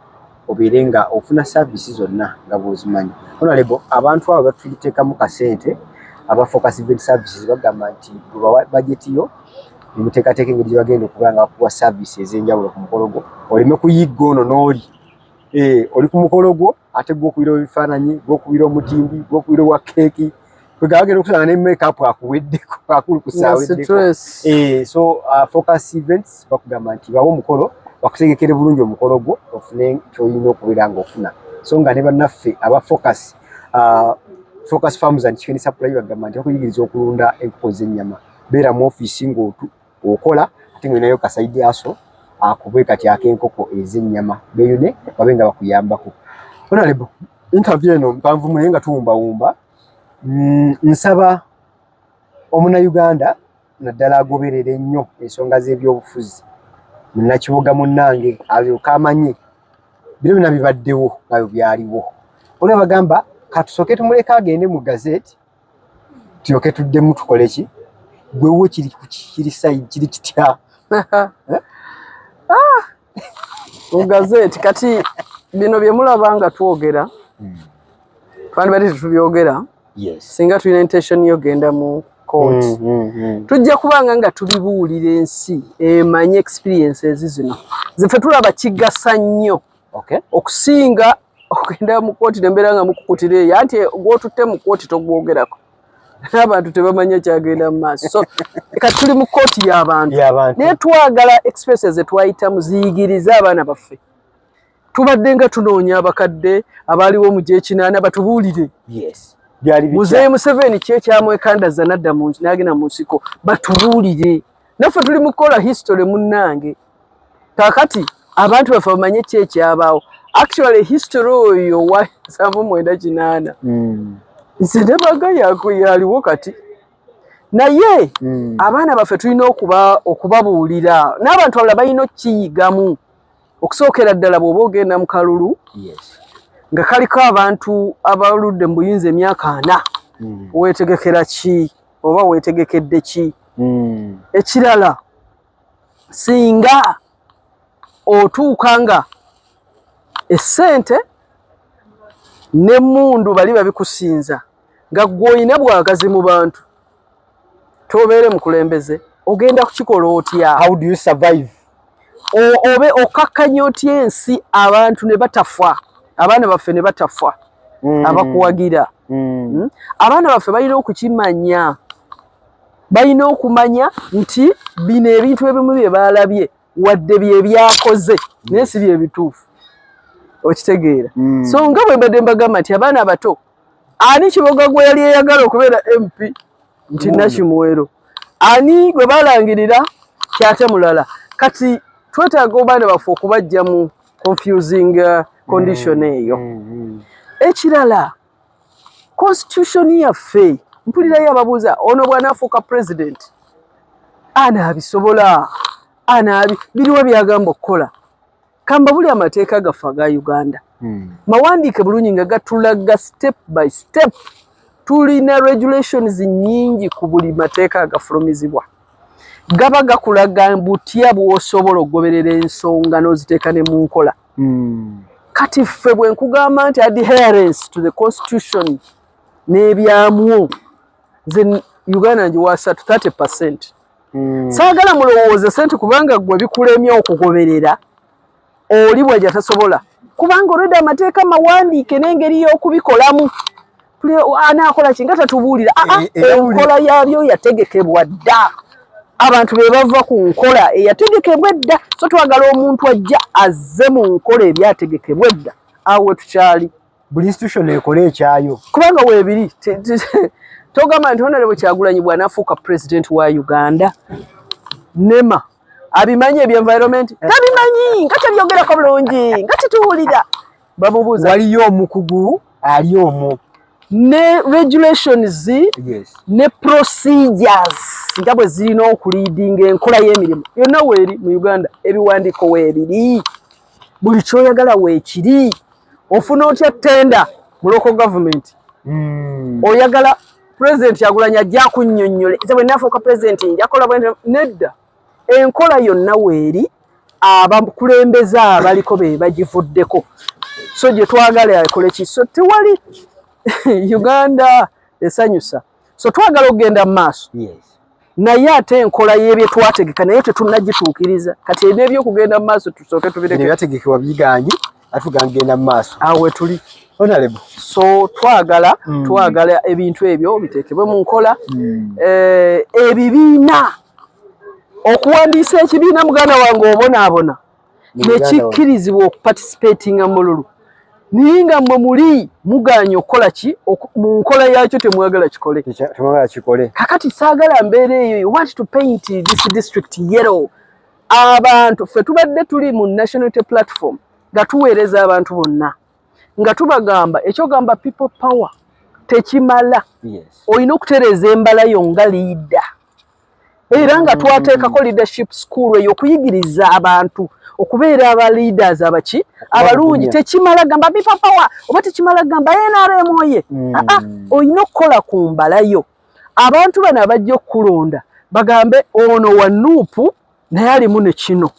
obeere nga ofuna service zonna nga bw'ozimanyi. Honorable, abantu abo batuteekamu kasente aba Focus Event Services, bagamba nti gwebawa bajeti yo nemuteekateeka engeri gye bagenda okuba nga bakuwa service ez'enjawulo ku mukolo gwo, oleme kuyigga ono n'oli oli ku mukolo gwo ate gwokubira ebifaananyi, gwokubira omutimbi, gwokubira owa keeki, kwegamba bagenda okusanga ne makeup akuweddeko, akulukusaaweddeko. So Focus Events bakugamba nti bawe omukolo, bakutegekere bulungi omukolo gwo ofune kyolina okubeera ng'ofuna. So nga ne bannaffe aba Focus, Focus Farms and Chicken Supply bagamba nti bakuyigiriza okulunda enkoko z'ennyama. Beera mu ofiisi ng'otu okola ate ng'olinayo ka side hustle akubwe kati ak'enkoko ez'ennyama, beeyune babe nga bakuyambako. Honorable, interview eno mpanvu naye nga tuwumbawumba. Nsaba omunnayuganda naddala agoberera ennyo ensonga z'ebyobufuzi, munnakibuga munnange, alyoke amanye bino byonna bibaddewo nga bwe byaliwo. Olwo bagamba katusooke tumuleke agende mu gazeti, tulyoke tuddemu tukole ki? Gwewo kiri kiri side kiri kitya? Ah! Mu gazeti kati bino bye mulaba nga twogera, twandibadde tetubyogera singa tulina intention yogenda mu court. Tujja kubanga nga tubibuulira ensi emanye experiences zino ziffe tulaba kigasa nnyo okusinga okugenda mu kooti nembeera nga mukukutira eyo, anti gwotutte mu kooti togwogerako, abantu tebamanya kyagenda mu maaso. So kati tuli mu kooti y'abantu, naye twagala experiences zetwayitamu ziyigirize abaana baffe. Tubadde nga tunoonya abakadde abaaliwo mu gyekinaana batubuulire. Muzeeyi Museveni ki ekyamwekandaza nadda n'agenda mu nsiko, batubuulire. Naffe tuli mu kukola history munnange. Kaakati abantu baffe bamanye ki ekyabaawo. Actually history oyo wa 79 nze nebaga yaliwo kati, naye abaana baffe tulina okubabuulira n'abantu abalala balina okukiyigamu. Okusookera ddala bw'oba ogenda mu kalulu nga kaliko abantu abaludde mu buyinza emyaka 40, weetegekera ki oba weetegekedde ki? Ekirala, singa otuuka nga essente n'emmundu bali babikusinza nga ggwe olina bwagazi mu bantu, tobeere mukulembeze, ogenda kukikola otya? How do you survive? Obe okakkanya otya ensi abantu ne batafa, abaana baffe ne batafa abakuwagira? Abaana baffe balina okukimanya, balina okumanya nti bino ebintu ebimu bye baalabye wadde bye byakoze naye si bye bituufu, okitegeera? So nga bwe mbadde mbagamba nti abaana abato, ani Kiboga gwe yali eyagala okubeera MP nti Nakimuwero, ani gwe balangirira kyate mulala. Kati twetaaga abaana baffe okubajja mu confusing condition eyo. Ekirala, constitution yaffe, mpulirayo ababuuza ono bw'anaafuuka president anaabisobola, anaabi biriwo byagamba okukola. Kamba buli amateeka gaffe aga Uganda mawandiike bulungi nga gatulaga step by step. Tulina regulations nnyingi ku buli mateeka agafulumizibwa, gaba gakulaga butya bw'osobola okugoberera ensonga n'oziteeka ne mu nkola. Kati ffe bwe nkugamba nti adherence to the constitution n'ebyamwo, nze Uganda ngiwa 30%. Saagala mulowooze sente kubanga gwe bikulemye okugoberera oli bwajja tasobola, kubanga olwedde amateeka mawandiike n'engeri y'okubikolamu. Anaakola ki nga tatubuulira? Enkola yaabyo yategekebwa dda, abantu be bava ku nkola eyategekebwa edda. So twagala omuntu ajja azze mu nkola ebyategekebwa edda. Awo we tukyali. Buli institution ekole ekyayo. Kubanga weebiri togamba nti Honorable Kyagulanyi bw'anaafuuka president wa Uganda, NEMA Abimanyi ebya environment? Tabimanyi, nga tabyogerako bulungi, nga tetuwulira. Bamubuuza. Waliyo omukugu ali omwo. Ne regulations ne procedures nga bwe zirina okuleadinga enkola y'emirimu yonna weeri mu Uganda, ebiwandiiko weebiri, buli kyoyagala weekiri. Ofuna otya tender mu local government? Oyagala President Kyagulanyi ajja akunnyonnyole, nze bwe naafuuka president njakola bwe? Nedda, enkola yonna weeri, abakulembeze abaliko be bagivuddeko. So gye twagala ekole ki? So tewali Uganda esanyusa, so twagala okugenda mu maaso, naye ate enkola y'ebye twategeka naye tetunnagituukiriza. Kati eby'ebyokugenda mu maaso tusooke Bino tubireke. Byategekebwa biganye, ate tugenda mu maaso. Awo wetuli. Honorable. So twagala twagala ebintu ebyo biteekebwe mu nkola. Ebibiina, okuwandiisa ekibiina, muganda wange, obonaabona nekikkirizibwa okuparticipatinga mu bululu, naye nga mmwe muli muganye okukola ki? Mu nkola yakyo temwagala kikole. Temwagala kikole. Kakati saagala mbeera eyo. You want to paint this district yellow. Abantu ffe tubadde tuli mu National Unity Platform nga tuweereza abantu bonna, nga tubagamba ekyogamba people power tekimala, olina okutereeza embala yo nga leader, era nga twateekako leadership school eyo okuyigiriza abantu okubeera aba leaders abaki abalungi. Tekimala gamba people power oba tekimala gamba NRM oye. Aa, olina okukola ku mbala yo, abantu bano abajja okukulonda bagambe ono wa NUP naye alimu ne kino,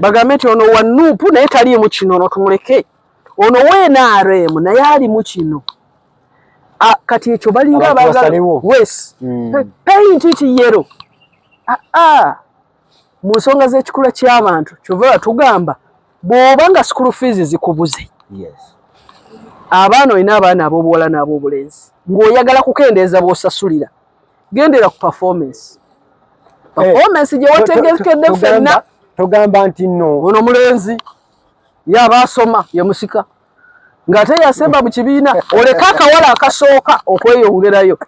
bagambe nti ono wa NUP naye taliimu kino, ono tumuleke, ono wa NRM naye alimu kino. Ah, kati ekyo balinga Abantu abaagala basalewo. Yes. Paint it yellow. Ah, mu nsonga z'ekikula ky'abantu, kyova batugamba bw'oba nga school fees zikubuze, abaana olina abaana ab'obuwala n'ab'obulenzi, ng'oyagala kukendeeza bw'osasulira, gendera ku performance, performance gye wategekedde ffenna. Togamba nti nno Ono mulenzi ye aba asoma ye musika, ng'ate yasemba mu kibiina, oleke akawala akasooka okweyongerayo.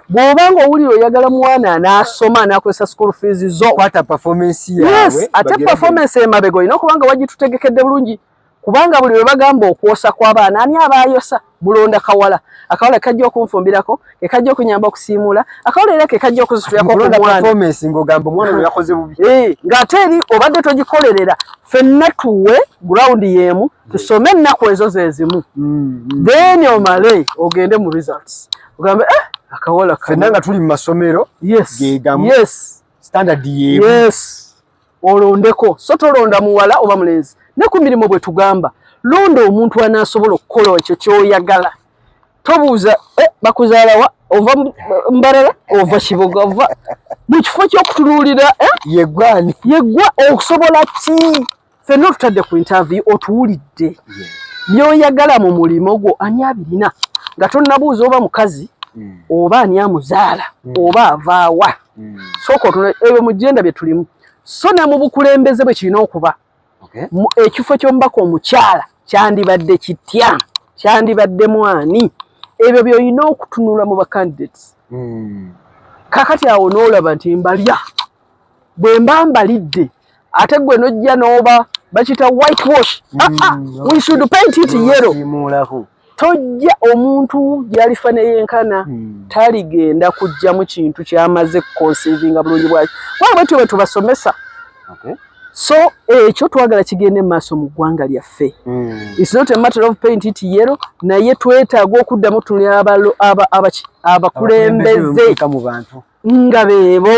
Bw'oba ng'owulira oyagala mwana anaasoma anaakozesa school fees zo, kwata performance yaabwe. Yes, ate performance emabega olina okuba nga wagitutegekedde bulungi, kubanga buli lwe bagamba okwosa kw'abaana, ani abaayosa? Mulonda kawala, akawala kajja okunfumbirako, kekajja okunyamba okusiimuula, akawala era kekajja okuzitulako ku Kulonda mwana. performance ng'ogamba omwana ono yakoze bubi. Eh, ng'ate eri obadde togikolerera. Ffenna tuwe ground y'emu, tusome ennaku ezo ze zimu, then omale ogende mu results ogambe, eh, akawala kano. Ffenna nga tuli mu masomero gegamu. Standard y'emu. Yes, olondeko, so tolonda muwala oba mulenzi. Ne ku mirimu bwe tugamba, londa omuntu anaasobola okukola ekyo ky'oyagala. Tobuuza, eh, bakuzaalawa, ova Mbarara, ova Kiboga, ova mu kifo ky'okutunuulira, eh? Yeggwani. Yeggwa okusobola ki? Ffenna otutadde ku interview, otuwulidde by'oyagala mu mulimo gwo, ani abirina, nga tonnabuuza oba mukazi oba ani amuzaala oba avaawa. Sooka otunule ebyo mu gender bye tulimu. So ne mu bukulembeze bwe kirina okuba. Ekifo ky'omubaka omukyala kyandibadde kitya? Kyandibadde mwani? Ebyo by'olina okutunula mu bacandidates. Kakati awo n'olaba nti mbalya, bwe mba mbalidde, ate gwe n'ojja n'oba bakiyita white wash. Ah, ah, we should paint it yellow. Simuulako. Tojja omuntu gy'alifa neyenkana, taligenda kujjamu kintu kyamaze kuconceivinga bulungi bwaki, waba bwetyo bwe tubasomesa. So ekyo twagala kigende mu maaso mu ggwanga lyaffe. It's not a matter of paint it yellow, naye twetaaga okuddamu tunulira abaki, abakulembeze Muteeka mu bantu nga beebo,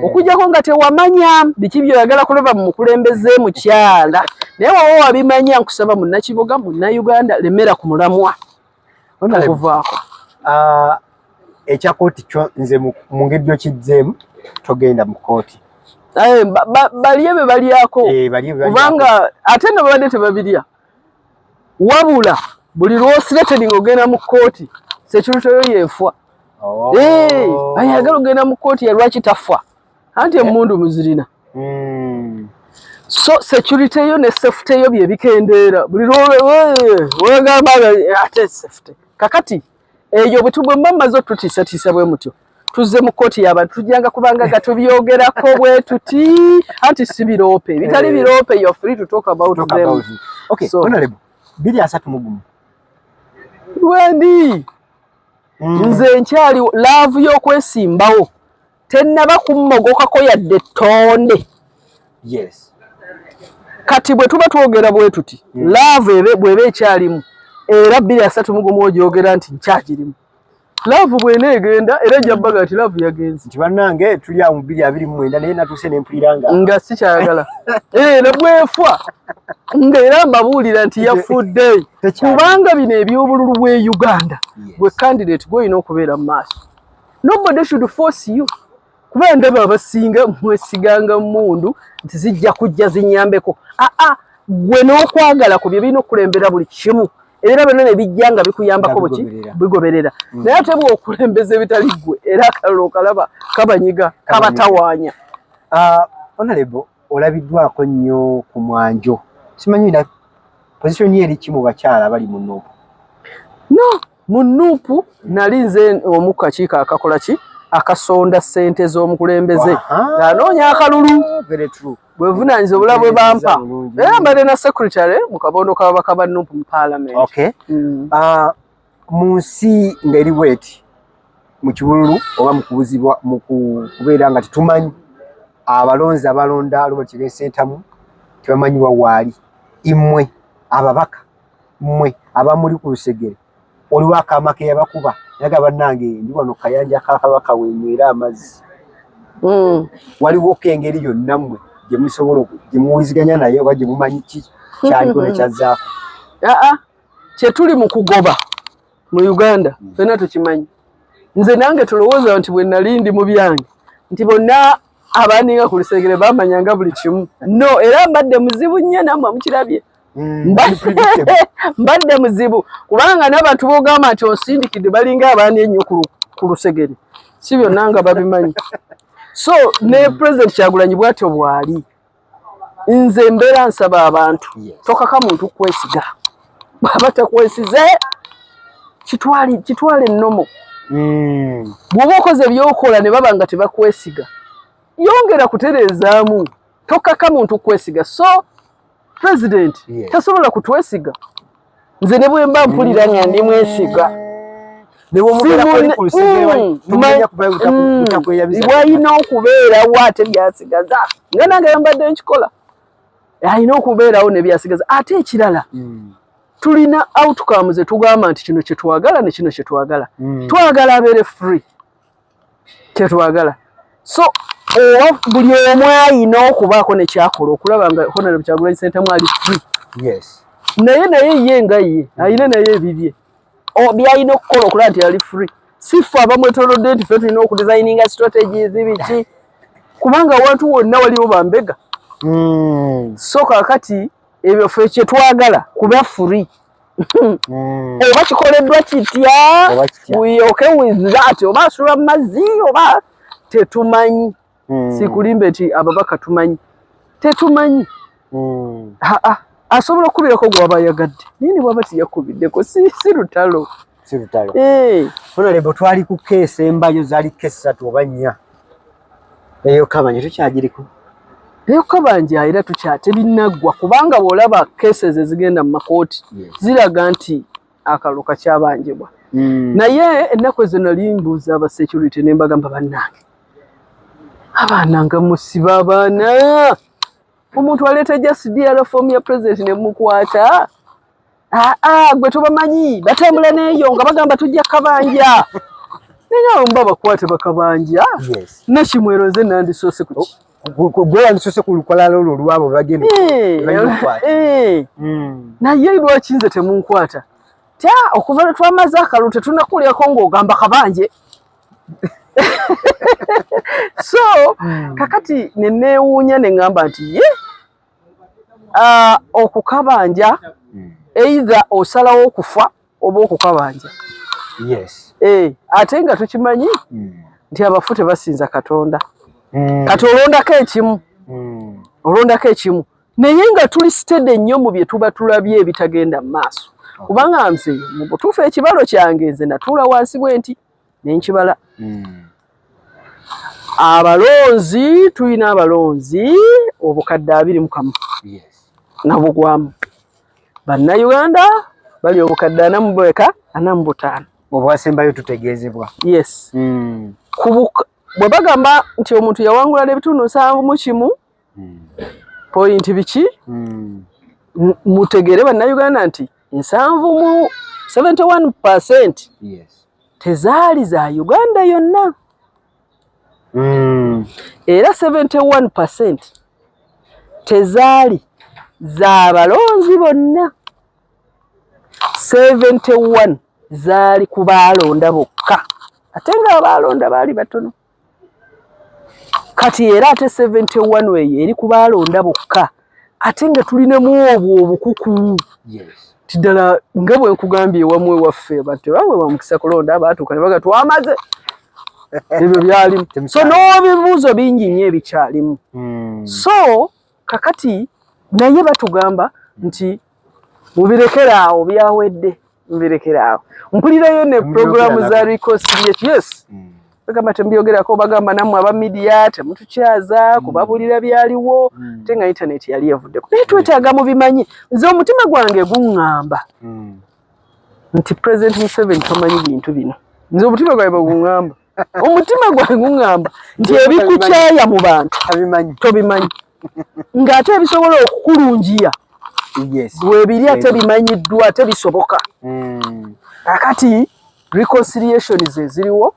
okujjako nga tewamanya biki byoyagala kulaba mu mukulembeze mukyala. Naye woba wabimanya, nkusaba munnakiboga, munnayuganda, lemera ku mulamwa okuvaako. Ah, ekya kooti kyo nze mu ngeri gyokizzeemu, togenda mu kooti. Eh, balye be balyako. Eh, balye be balyako. Kubanga ate nno babadde tebabirya, wabula buli lw'othreatening ogenda mu kooti, security yo yeefwa. Oh. Eh, ayagala ogenda mu kooti ya lwaki tafa, anti emmundu muzirina. So security yo ne safety yo bye bikendeera buli lwewegamba ate safety. Kakati eyo bwe mba mmaze otutiisatiisa bwe mutyo. Tuzze mu kkooti y'abantu, tujjanga kubanga nga tubyogerako bwe tuti, anti si biroope, bitali biroope, you are free to talk about Talk them. about it. Okay, So- honorable, 2031. Lwendi nze nkyali love y'okwesimbawo tennaba kummogokako yadde ettonde. Kati bwe tuba twogera bwe tuti, love ebe bw'eba ekyalimu, era 2031 ogyogera nti nkyagirimu. Love bw'eneegenda era ejja bbaga nti love yagenze. Nti bannange, tuli awo mu 2029, naye natuuse ne mpulira nga nga sikyayagala. Era bwefa nga era mbabuulira nti yafudde. Tekyali. Kubanga bino ebyobululu bw'e Uganda, gwe candidate gw'olina okubeera mu maaso. Nobody should force you, kuba ndaba abasinga mwesiganga mundu nti zijja kujja zinyambeko. Aa, gwe n'okwagala ku bye birina okukulembera buli kimu, era byonna ne bijja nga bikuyambako Nga buki bigoberera. Bigoberera. Naye ate bw'okulembeza ebitali ggwe, era akalulu okalaba kabanyiga, kabatawaanya. Ah, honorable, olabiddwako nnyo ku mwanjo. Simanyi na position ye eri ki mu bakyala abali mu NUP? No, mu NUP nali nze omu ku kakiiko akakola ki, akasonda ssente z'omukulembeze ng'anoonya akalulu. Very true. Bwevunaanyizibwa obula bwe bampa. Bulungi. Era mbadde na secretary mu kabondo k'ababaka ba NUP mu parliament. Okay. Ah, mu nsi ng'eri bweti, mu kibululu oba mu kubuzibwa, mu kubeera nga tetumanyi abalonzi abalonda Robert Kyagulanyi Ssentamu, tebamanyi wa waali. Immwe ababaka, mmwe abamuli ku lusegere, waliwo akaama ke yabakuba naga, "Bannange, ndi wano kayanja ka kabaka, wenywera amazzi"? Waliwo ko engeri yonna mmwe gye musobola gye muwuliziganya naye oba gye mumanyi ki kyaliko nekyazzaako? Aa, kyetuli mu kugoba mu Uganda ffenna tukimanyi. Nze nange tulowooza nti bwe nali ndi mu byange nti bonna abaninga ku lusegere bamanyanga buli kimu. No, era mbadde muzibu nnyo, nammwe mukirabye. Mbadde muzibu kubanga n'abantu b'ogamba nti osindikidde balinga abaani ennyo ku lusegere, si byonna nga babimanyi. So ne President Kyagulanyi bw'atyo bw'ali. Nze mbeera nsaba abantu, tokaka muntu kwesiga. Bw'aba takwesize, kitwale, kitwale ennomo. Bw'oba okoze by'okola ne baba nga tebakwesiga, yongera kutereezaamu. Tokaka muntu kwesiga. So president tasobola kutwesiga. Nze ne bwe mba mpulira nga ndi mwesiga, bwalina okubeerawo ate byasigaza nga nange yambadde nkikola, alina okubeerawo nebyasigaza. Ate ekirala, tulina outcome zetugamba nti kino kyetwagala ne kino kyetwagala. Twagala abeere free, kyetwagala. So oba buli omu ayina okubaako nekyakola okulaba nga Honorable Kyagulanyi Ssentamu ali free. Naye ye nga ye ayina naye ebibye byalina okukola okulaba nti ali free. Si ffe abamwetolodde nti ffe tulina okudesigninga strategies biki, kubanga awantu wonna waliwo bambega. So kakati ebyo ffe kyetwagala kuba free. Oba kikoleddwa kitya, Oba kitya. we okay with that. Oba asula mu mazzi oba tetumanyi. Sikulimbe nti ababaka tumanyi, tetumanyi. Aa, asobola okukubirako gwaba ayagadde, naye ne bwaba tiyakubiddeko, si lutalo. Si lutalo. Eh. Honorable, twali ku case embayo, zaali case ssatu oba nnya. Eyo kabanje tukyagiriko? Eyo kabanja era tukya tebinnaggwa, kubanga bw'olaba cases ezigenda mu makooti ziraga nti akalulu kakyabanjibwa. Naye ennaku ezo nali mbuuza aba security ne mbagamba, "Bannange, abaana nga musiba abaana, omuntu aleeta just DR form ya president ne mukwata." Aa, gwe tobamanyi, batambula n'eyo nga bagamba tujja kabanja, naye abo mba bakwate bakabanja. Nakimwero nze nandisoose ku ki? Gwe wandisose ku lukalala olwo olwabo bagenda balina okukwata. Naye lwaki nze temunkwata? Tya okuva lwe twamaze akalulu tetunakulyako ng'ogamba kabanje. So kakati ne neewuunya ne ŋŋamba nti ye okukabanja, either osalawo okufa oba okukabanja. Eh, ate nga tukimanyi nti abafu tebasinza Katonda. Kati olondako ekimu, olondako ekimu. Naye nga tuli steady nnyo mu bye tuba tulabye ebitagenda mu maaso, kubanga nze mu butuufu ekibalo kyange, nze natuula wansi bwe nti ne nkibala. Abalonzi, tulina abalonzi 21,000. Nabugwamu Bannayuganda bali obukadde ana mu bweka 45. Obwasembayo tutegeezebwa. Yes. Bwe bagamba nti omuntu yawangula n'ebitundu 71 point biki, mutegere Bannayuganda nti 70 mu 71% tezaali za Uganda yonna. Era 71% tezaali za balonzi bonna. 71 zaali ku baalonda bokka, ate nga abaalonda baali batono. Kati era ate 71 eyo eri ku baalonda bokka, ate nga tulinamu obwo obukuku. Ti ddala nga bwe nkugambye, ewamu ewaffe abantu tebaweebwa mukisa kulonda, baatuuka ne baga twamaze, ebyo byalimu. So n'ebibuuzo bingi nnyo ebikyalimu. So kakati naye batugamba nti mubirekere awo, byawedde, mubirekere awo. Mpulirayo ne programu za reconciliation. Yes, bagamba temubyogerako, bagamba nammwe aba media temutukyaza kubabulira byaliwo, ate nga internet yali evuddeko. Naye twetaaga mubimanyi. Nze omutima gwange guŋŋamba nti President Museveni tomanyi bintu bino. Nze omutima gwange bwe guŋŋamba, omutima gwange guŋŋamba nti ebikukyaya mu bantu tobimanyi, ng'ate ebisobola okukulungiya bwebiri ate bimanyiddwa, ate bisoboka. Kakati reconciliation ze ziriwo.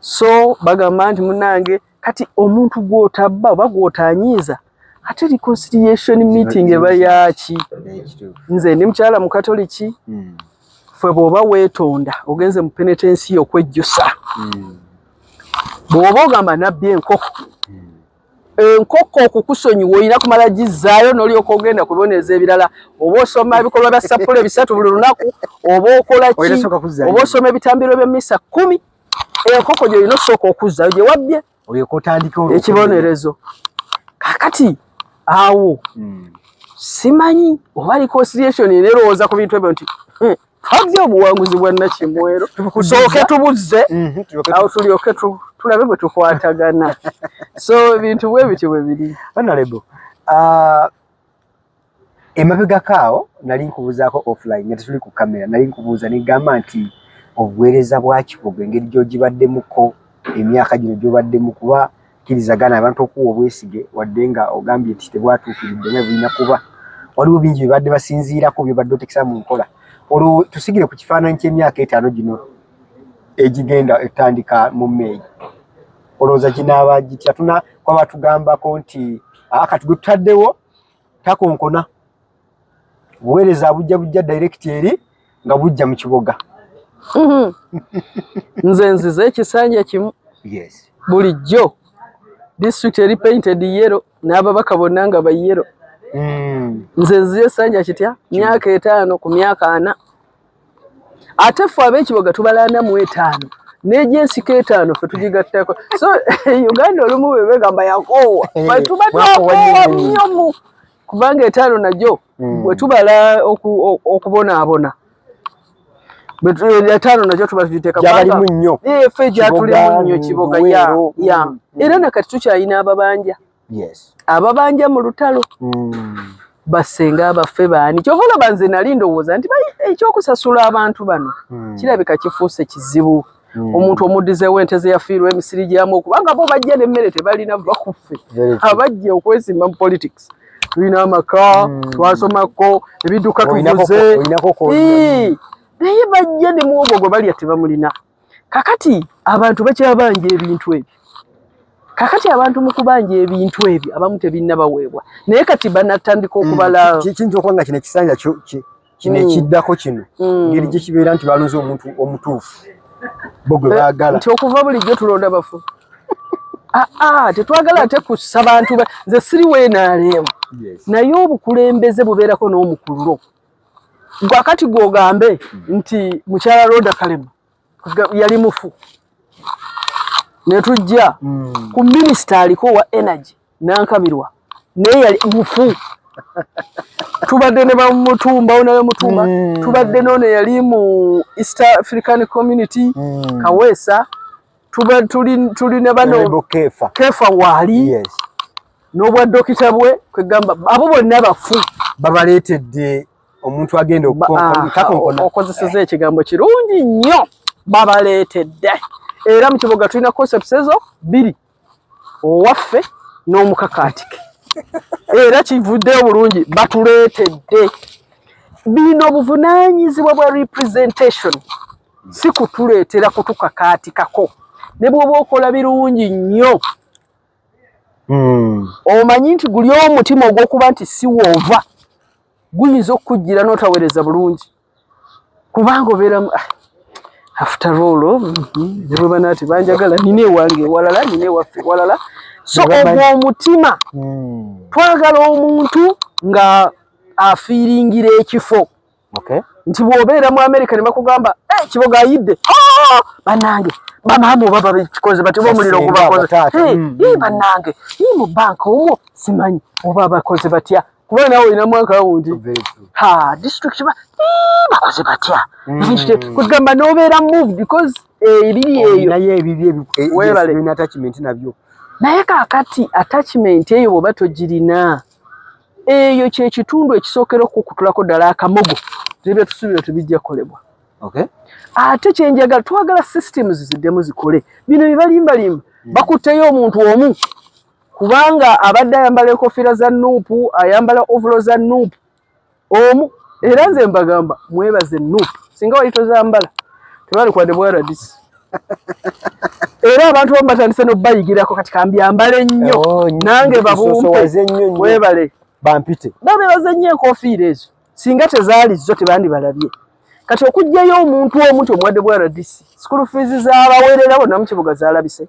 So bagamba nti munange, kati omuntu gw'otabba oba gw'otanyiiza, ate reconciliation meeting eba yaki? Nze ndi mukyala Mukatoliki. Ffe bw'oba weetonda, ogenze mu penetensiya okwejjusa. Bw'oba ogamba nabbi enkoko, enkoko okukusonyiwa olina kumala gizzaayo n'olyoka ogenda kubonereza ebirala. Oba osoma ebikolwa bya sappula 3 buli lunaku, oba okola ki, oba osoma ebitambiro by'emmisa 10, enkoko gy'olina osooka okuzzaayo gye wabbye, ekibonerezo. Kakati awo simanyi oba reconciliation enerowooza ku bintu ebyo nti twabye obuwanguzi bwa Nakimwero, tusooke tubuzze awo tulyoke tulabe bwe tukwatagana. So ebintu bwe bityo bwe biri. Honorable, emabegako awo nali nkubuuzaako offline nga tetuli ku kamera, nali nkubuuza negamba nti obuweereza bwa Kiboga engeri gy'ogibaddemuko emyaka gino gy'obaddemu, kuba kkirizagana abantu okuwa obwesige, wadde nga ogambye nti tebwatuukiridde nga bulina kuba, waliwo bingi bye badde basinziirako byobadde otekesa mu nkola. Olwo tusigire ku kifaananyi ky'emyaka 5 gino egigenda etandika mu May, olowooza kinaaba gitya? Tuna kwaba tugambako nti kati gwe tutaddewo takonkona, buweereza bujja bujja direct eri nga bujja mu Kiboga. Nze nzize ekisanja kimu. Bulijjo district eri painted yellow n'ababaka bonna nga ba yellow. Nze nzize ekisanja kitya, myaka 5 ku myaka 40, ate ffe ab'Ekiboga tubala 45 n'egyensiko 5 ffe tugigattako. So Uganda olumu bwe begamba yakoowa, ffe tuba twakoowa nnyo mu kubanga 5 nagyo bwe tubala okubonaabona, 5 nagyo tuba tugiteeka. Gyabalimu nnyo. Ffe gyatulimu nnyo Kiboga ya. Era nakati tukyalina ababanja, ababanja mu lutalo, basenga abaffe baani. Kyova olaba nze nali ndowooza nti ekyokusasula abantu bano kirabika kifuuse kizibu. Omuntu omuddizeewo ente ze yafiirwa, emisiri gyamu, kubanga bo bajja n'emmere tebalina. Va kuffe abajja okwesimba mu politics, tulina amaka, twasomako, ebidduka tuvuze, naye bajja ne muwogo gwe balya tebamulina. Kakati abantu bakyabanja ebintu ebyo. Kakati abantu mu kubanja ebintu ebyo, abamu tebinnabaweebwa, naye kati banatandika okubala. Kiyinza okuba nga kino ekisanja kino ekiddako kino, ngeri gye kibeera nti balonze omuntu omutuufu bo gwe baagala. Nti okuva bulijjo tulonda bafu. Aa, tetwagala ate kussa bantu. Nze siri weenaaleemu, naye obukulembeze bubeerako n'omukululo. Gwakati gw'ogambe nti mukyala Roda Kalema yali mufu, ne tujja ku minisita aliko wa energy Nankabirwa, naye yali mufu. Tubadde ne bamutumba onayo Mutumba, tubadde noono yali mu East African Community, Kaweesa. Tuba tulina bano Kefa, Kefa waali n'obwa dokita bwe, kwegamba abo bonna bafu. Babaleetedde omuntu agenda okukonkona. Okozeseza ekigambo kirungi nnyo, babaleetedde. Era mu Kiboga tulina concepts ezo bbiri, owaffe n'omukakaatike, era kivuddeyo bulungi. Batuleetedde bino obuvunaanyizibwa bwa representation, si kutuleetera kutukakaatikako. Ne bw'oba okola birungi nnyo, omanyi nti guli omutima ogw'okuba nti si woova guyinza okukujjira n'otaweereza bulungi, kubanga obeeramu, ah, after all, ne bwe banaati banjagala, nina ewange ewalala, nina ewaffe ewalala. So ogwo omutima, twagala omuntu nga afiiringira ekifo, nti bw'obeera mu Amerika ne bakugamba, "Eh, Kiboga ayidde," "Ah, bannange, bamaama oba babikoze bati, oba omuliro gubakoze, bannange, mu banka omwo simanyi oba bakoze batya," kuba nawe olinamu akawunti, ha, district bakoze batya, kugamba n'obeera move because ebiri eyo. Naye ebibyo. Weebale. Attachment nabyo. Naye kaakati attachment eyo bw'oba togirina, eyo kyekitundu ekisookera okukutulako ddala akamogo, tebyetusuubira tebijja kukolebwa. Ate kyenjagala, twagala systems ziddemu zikole bino byebalimbalimba. Bakutteyo omuntu omu kubanga abadde ayambala enkofiira za NUP, ayambala overall za NUP omu. Era nze mbagamba, mwebaze NUP, singa wali tozambala tebalikwadde bwa RDC. Era abantu bamu batandise nobayigirako, kati kambyambale nnyo, Oh, nange babumpe. Nsoosowaze nnyo nnyo. Webale. Bampite. Babebaze nnyo enkofiira ezo, singa tezaali zo tebandibalabye. Kati okuggyayo omuntu omu ti omuwadde bwa RDC, school fees z'abaweerera bonna mu Kibuga zaalabise,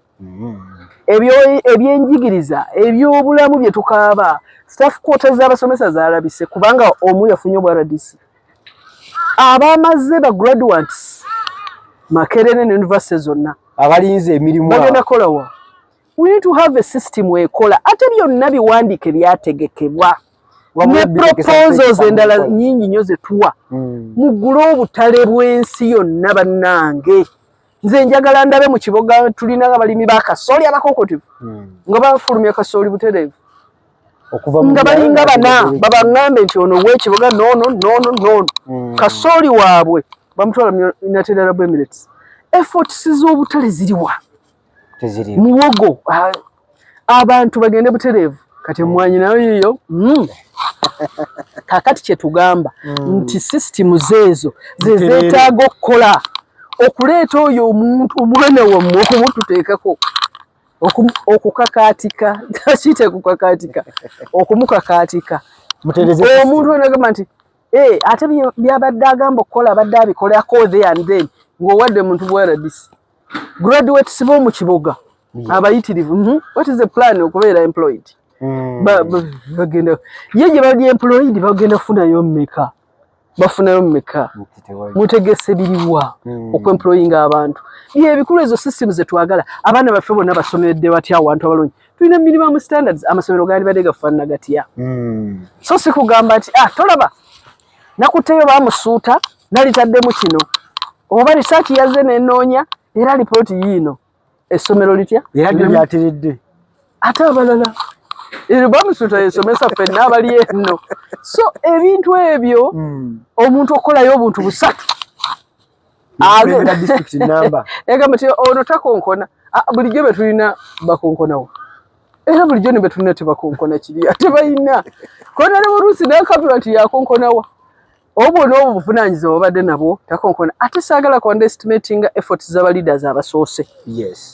ebyo ebyenjigiriza, ebyobulamu bye tukaaba, staff quarters z'abasomesa zaalabise kubanga omu yafunye obwa RDC. Abamaze ba graduates Makerere ne university zonna abalinze emirimu bagenda kolawa? We need to have a system ekola, ate byonna biwandiike, byategekebwa ne proposals endala nyingi nnyo ze tuwa. Muggule obutale bw'ensi yonna. Bannange, nze njagala ndabe mu Kiboga tulina abalimi ba kasooli abakokotivu nga bafulumya kasooli butereevu, okuva mu nga balinga bana, byalo. Babaŋŋambe nti ono w'Ekiboga, noono noono noono, kasooli waabwe bamutwala mu United Arab Emirates. Efforts z'obutale ziriwa? Teziriwo. Muwogo, abantu bagende butereevu. Kati emwanyi nayo yiyo. Kakati kyetugamba nti systems ezo ze Butereere. zeetaaga okukola, okuleeta oyo omuntu omwana wammwe okumututeekako, okukakaatika, kiyite kukakaatika, okumukakaatika. Mutereze. Omuntu ono agamba nti, "Eh, ate byabadde agamba okukola abadde abikolako there and then." Ng'owadde muntu bwa RDC, graduates b'omu Kiboga abayitirivu, What is the plan okubeera employed? Bagenda ye gye bali employed, bagenda kufunayo mmeka? Bafunayo mmeka? Nti tewali. Mutegese biriwa okwemployinga abantu? Byebikulu ezo system zetwagala. Abaana baffe bonna basomedde batya awantu abalungi? Tulina minimum standards, amasomero gandibadde gafaanana gatya? So si kugamba nti, "Ah, tolaba nakutteyo bamusuuta, nalitaddemu kino," oba research yazze nenoonya era lipooti yiino, essomero litya? Era lyo lyateredde. Ate abalala ero bamusuuta yesomesa ffenna abali eno. So ebintu ebyo, omuntu okukolayo obuntu busatu. Kulembera district number. Egamba nti ono takonkona. Ah, bulijjo be tulina bakonkonawo, era bulijjo ne betulina tebakonkona, kiriya tebalina kona ne oluusi nakabirwa nti yakonkonawa. Obwo n'obwo buvunaanyizibwa babadde nabwo, takonkona. Ate saagala ku underestimatinga efforts z'aba leaders abasoose,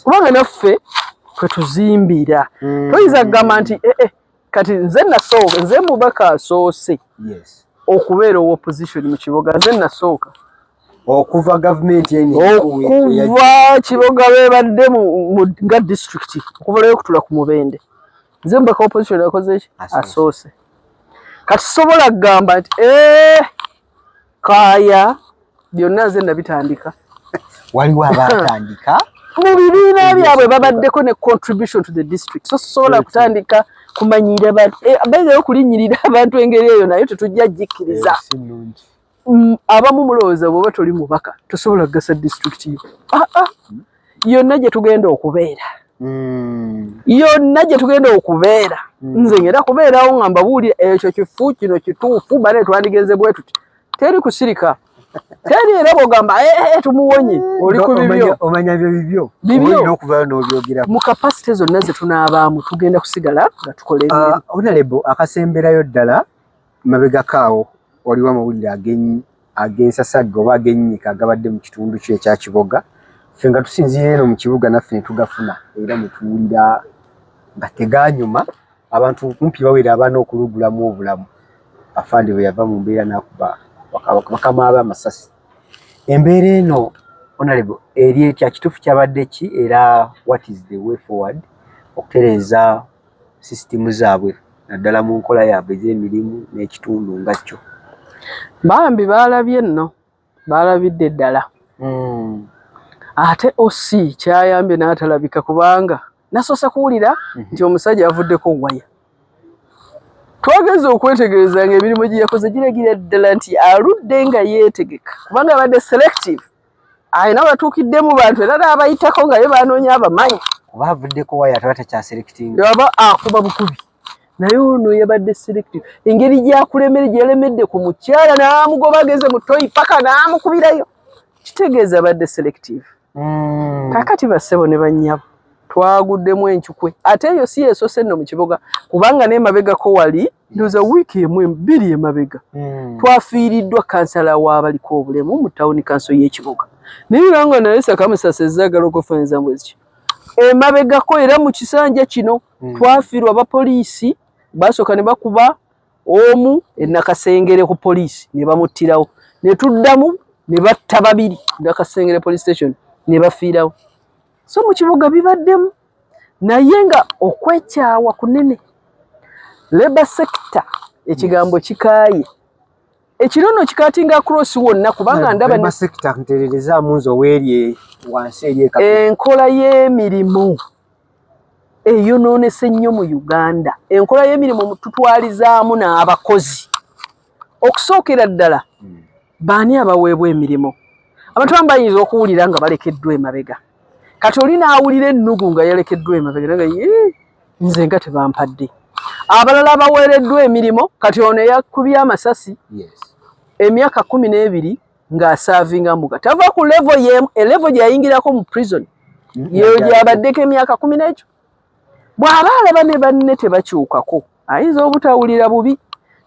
kubanga naffe kwe tuzimbira. Toyinza kugamba nti, "Eh, eh, kati nze nasooka, nze mubaka asoose okubeera owa opposition mu Kiboga, nze nasooka." Okuva gavumenti eno Okuva Kiboga bebadde nga district, okuva lwe kutula ku Mubende, nze mubaka opposition akoze ki? Asoose. Asoose. Kati sobola kugamba nti, "Eh, kaaya byonna nze nabitandika." Waliwo abatandika. Mu bibiina byabwe babaddeko ne contribution to the district, so sobola kutandika kumanyira bantu, bayizayo okulinnyirira abantu engeri eyo, naye tetujja gikkiriza. Eh, si nnungi. Abamu mulowooza bw'oba toli mubaka tosobola kugasa district yo. Ah, ah. Yonna gye tugenda okubeera, yonna gye tugenda okubeera, nze ngenda kubeerawo nga mbabuulira ekyo kifu, kino kituufu, bane twandigenze bwe tuti. Teri kusirika, teri. Era bwogamba, "Eh, eh, tumuwonye," oli ku bibyo. Omanya byo bibyo. Bibyo. Olina okuvaayo n'obyogeramu. Mu capacity zonna ze tunaabaamu, tugenda kusigala nga tukola emirimu. Honorable, akasemberayo ddala, mabegakaawo waliwo amawulire ag'ensasagge oba ag'ennyika agabadde mu kitundu kyo ekya Kiboga. Ffe nga tusinziira eno mu kibuga, naffe ne tugafuna era ne tuwulira nga teganyuma. Abantu kumpi bawera abaana okulugulamu obulamu, afande bwe yava mu mbeera n'akuba bakama be amasasi. Embeera eno, honorable, eri etya? Kituufu kyabadde ki, era what is the way forward okutereeza sisitimu zaabwe, naddala mu nkola yaabwe ez'emirimu n'ekitundu nga kyo? Bambi baalabye nno, baalabidde ddala. Ate OC kyayambye n'atalabika, kubanga nasoose kuwulira nti omusajja yavuddeko waya. Twageze okwetegereza nga emirimu gye yakoze giragira ddala nti aludde nga yeetegeka, kubanga abadde selective, alina watuukidde mu bantu era n'abayitako nga ye banoonya abamanyi. Oba avuddeko waya, ate takyaselectinga. Aba akuba bukubi, naye ono yabadde selective. Engeri gyakulemere gyeyalemedde ku mukyala n'amugoba, agenze mu toyi paka n'amukubirayo, kitegeeza abadde selective. Kaakati bassebo ne bannyabo, twaguddemu encukwe. Ate eyo si yeesose nno mu kibuga, kubanga n'emabegako wali, ndowooza wiiki emu bbiri emabega, twafiiriddwa kansala w'abaliko obulemu mu tawuni kanso y'ekibuga, naye era nga naye sakamusasa ezaagala okufaanyiza bwe zityo. Emabegako era mu kisanja kino twafiirwa abapoliisi, basooka ne bakuba omu e Nakasengere ku poliisi ne bamuttirawo, ne tuddamu ne batta babiri Nakasengere police station ne bafiirawo. So mu kibuga bibaddemu, naye nga okwekyawa kunene. Labour sector, ekigambo kikaaye ekiro nno kicuttinga across wonna, kubanga ndaba Labour sector, ntererezaamu nze oweeri wansi eri eka. Enkola y'emirimu eyonoonese nnyo mu Uganda. Enkola y'emirimu tutwalizaamu n'abakozi. Okusookera ddala, baani abaweebwa emirimu? Abantu abamu bayinza okuwulira nga balekeddwa emabega. Kati oli n'awulira ennugu nga yalekeddwa emabega, nga "Yee, nze nga tebampadde." Abalala abaweereddwa emirimu, kati ono eyakubye amasasi, emyaka 12 ng'aservinga muga, tava ku level yemu. Elevel gye yayingirako mu prison yeyo gyabaddeko emyaka 10 n'ekyo. Bw'aba alaba ne banne tebakyukako, ayinza obutawulira bubi,